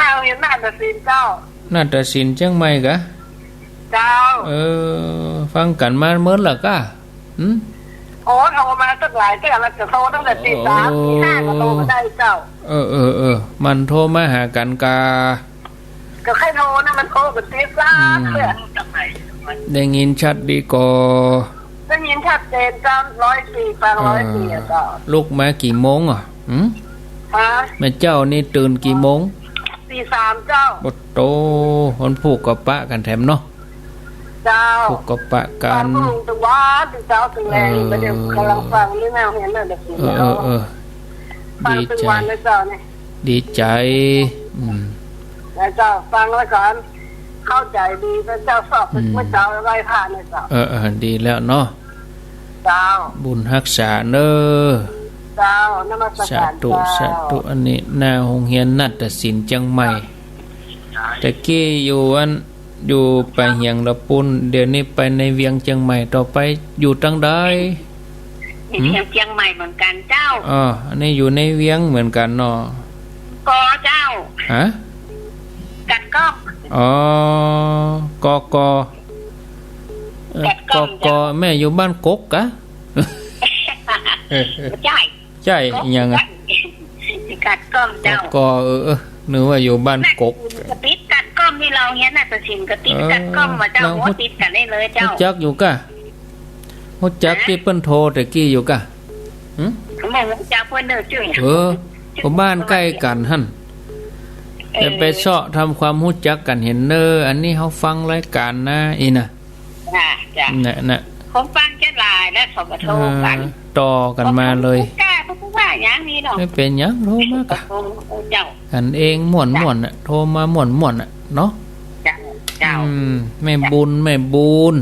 นาฏศิลป์เจ้า นาฏศิลป์เจียงใหม่กา เจ้า เออ ฟังกั๋นมาเมินละกา หืม โอ้ โทรมาตั้งหลายเตื้อแล้ว จะโทรตั้งแต่ตีสาม โอ้ ตีห้าก็โทรมาได้เจ้า เออ เออ เออ มันโทรมาหากั๋นกา ก็ใค่โทรนะ มันโทรกั๋นตีสาม อืม เตื้อ ได้ยินชัดดีก่อ ได้ยินชัดเจนเจ้า ร้อยสี่ ฟัง เออ ร้อยสี่อะเจ้า ลุกมากี่โมงอ่ะ หืม ฮะ แม่เจ้านี่ตื่นกี่โมง ตีสามเจ้า โอ้โต คนผูกกระปะกั๋นแถมเนาะ เจ้า ผูกกระปะกั๋น ฟังลุงตึงวันตึงเจ๊าตึงแลง เออ บ่าเดี่ยวก่ำลังฟังนี่นะ เห็นแล้วเดี๋ยว เออ เออ เออ ฟังตึงวันเลยเจ้านี่ ดีใจ๋ อืม แล้วเจ้าฟังแล้วก่อน เข้าใจ๋ดี แล้วเจ้าสอบ อืม เมื่อเจ๊าไหว้พระนะเจ้า เออ เออ ดีแล้วเนาะ เจ้า บุญฮักษาเน่อ เจ้า นมัสการ สาธุ เจ้า สาธุ อันนี้หน้าโฮงเฮียนนาฏศิลป์เจียงใหม่ แต่กี้อยู่อัน อยู่ป่าเหียงละปูน เดี๋ยวนี้ไปในเวียงเจียงใหม่ ต่อไปอยู่ตังใด อยู่ หืม เวียงเจียงใหม่เหมือนกั๋นเจ้า อ๋อ อันนี้อยู่ในเวียงเหมือนกั๋นเนาะ กอเจ้า ฮะ กัดก้อม อ๋อ กอกอ เอ่อ กัดก้อม กอกอ เจ้า แม่อยู่บ้านกกกะ ใจ้ ใจ้ กก ยังอะ กัดก้อมเจ้า กอกอ เออ เออ นึกว่าอยู่บ้านกก นาฏศิลป์กะติดกัดก้อมนี่ เฮาเฮียนนาฏศิลป์กะติดกัดก้อม เออ ว่าเจ้า แล้ว หัวติดกั๋นได้เลยเจ้า ฮู้จักอยู่กะ ฮู้จัก ฮะ ตี้เปิ้นโทรแต่กี้อยู่กะ หืม บ่ฮู้จักเปิ้นเน่อ จื้อหยัง เออ จื้อ ก็บ้านใก้กั๋นหั้น เออ แต่ไปเซาะทำความฮู้จักกั๋นเหียนเน่อ อันนี้เฮาฟังรายก๋านนะ อี้นะ จ้ะ จ้ะ น่ะ น่ะ ผมฟังจะหลายแล้ว เขาก็โทรกั๋น เออ ต่อกั๋นมาเลย ผมก็บ่กล้า ผมก็ว่าอย่างนี้ เจ้า บ่เป๋นหยัง โทรมากะ โทร เจ้า กั๋นเองม่วนๆ น่ะ โทรมาม่วนๆ น่ะ เนาะ เจ้า เจ้า อืม แม่บุญ แม่บุญ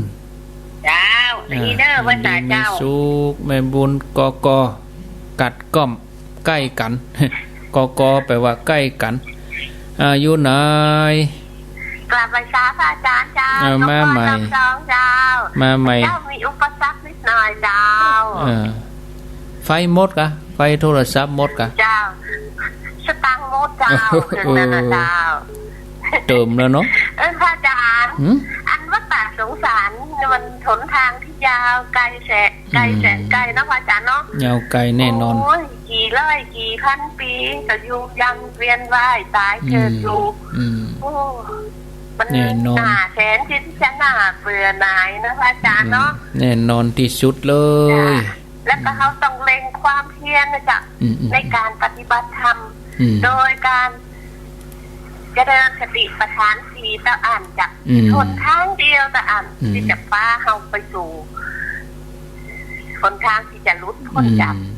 เจ้า อ่า ดีเน่อ พระอาจ๋ารย์ ดีมี เจ้า สุข แม่บุญ กก กัดก้อม ใก้กั๋น กก แป๋ว่าใก้กั๋น อ่า อยู่ไหน กราบไหว้สาพระอาจ๋ารย์เจ้า เออ มาใหม่ หลวงพ่อจำลองเจ้า มาใหม่ เจ้ามีอุปสรรคนิดหน่อยเจ้า เออ ไฟหมดกะ ไฟโทรศัพท์หมดกะ เจ้า สตางค์หมดเจ้า เออ เดี๋ยวนั้นน่ะเจ้า เติมแล้วเนาะ เออ พระอาจ๋ารย์ หืม อันวัดป่าสงสารมันหนทางตี้ยาวไกลแสน ไกลแสนไกลเนาะ อืม พระอาจ๋ารย์เนาะ ยาวไกลแน่นอน โอ้ย กี่ร้อยกี่พันปี๋ก็อยู่ยังเวียนว่ายตายเกิดอยู่ อืม อืม โอ้ มัน แน่นอน น่าแสนที่จะน่าเบื่อหน่ายนะพระอาจ๋ารย์เนาะ อืม แน่นอนตี้สุดเลย จ้ะ แล้วก็เฮาต้องเร่งความเพียรนะจ๊ะ อืม อืม ในการปฏิบัติธรรม อืม โดยการเจริญสติปัฏฐานสี่เต้าอั้นจ๊ะ อืม หนทางเดียวเต้าอั้น อืม ตี้จะปาเฮาไปสู่ หนทางตี้จะหลุดพ้นจาก อืม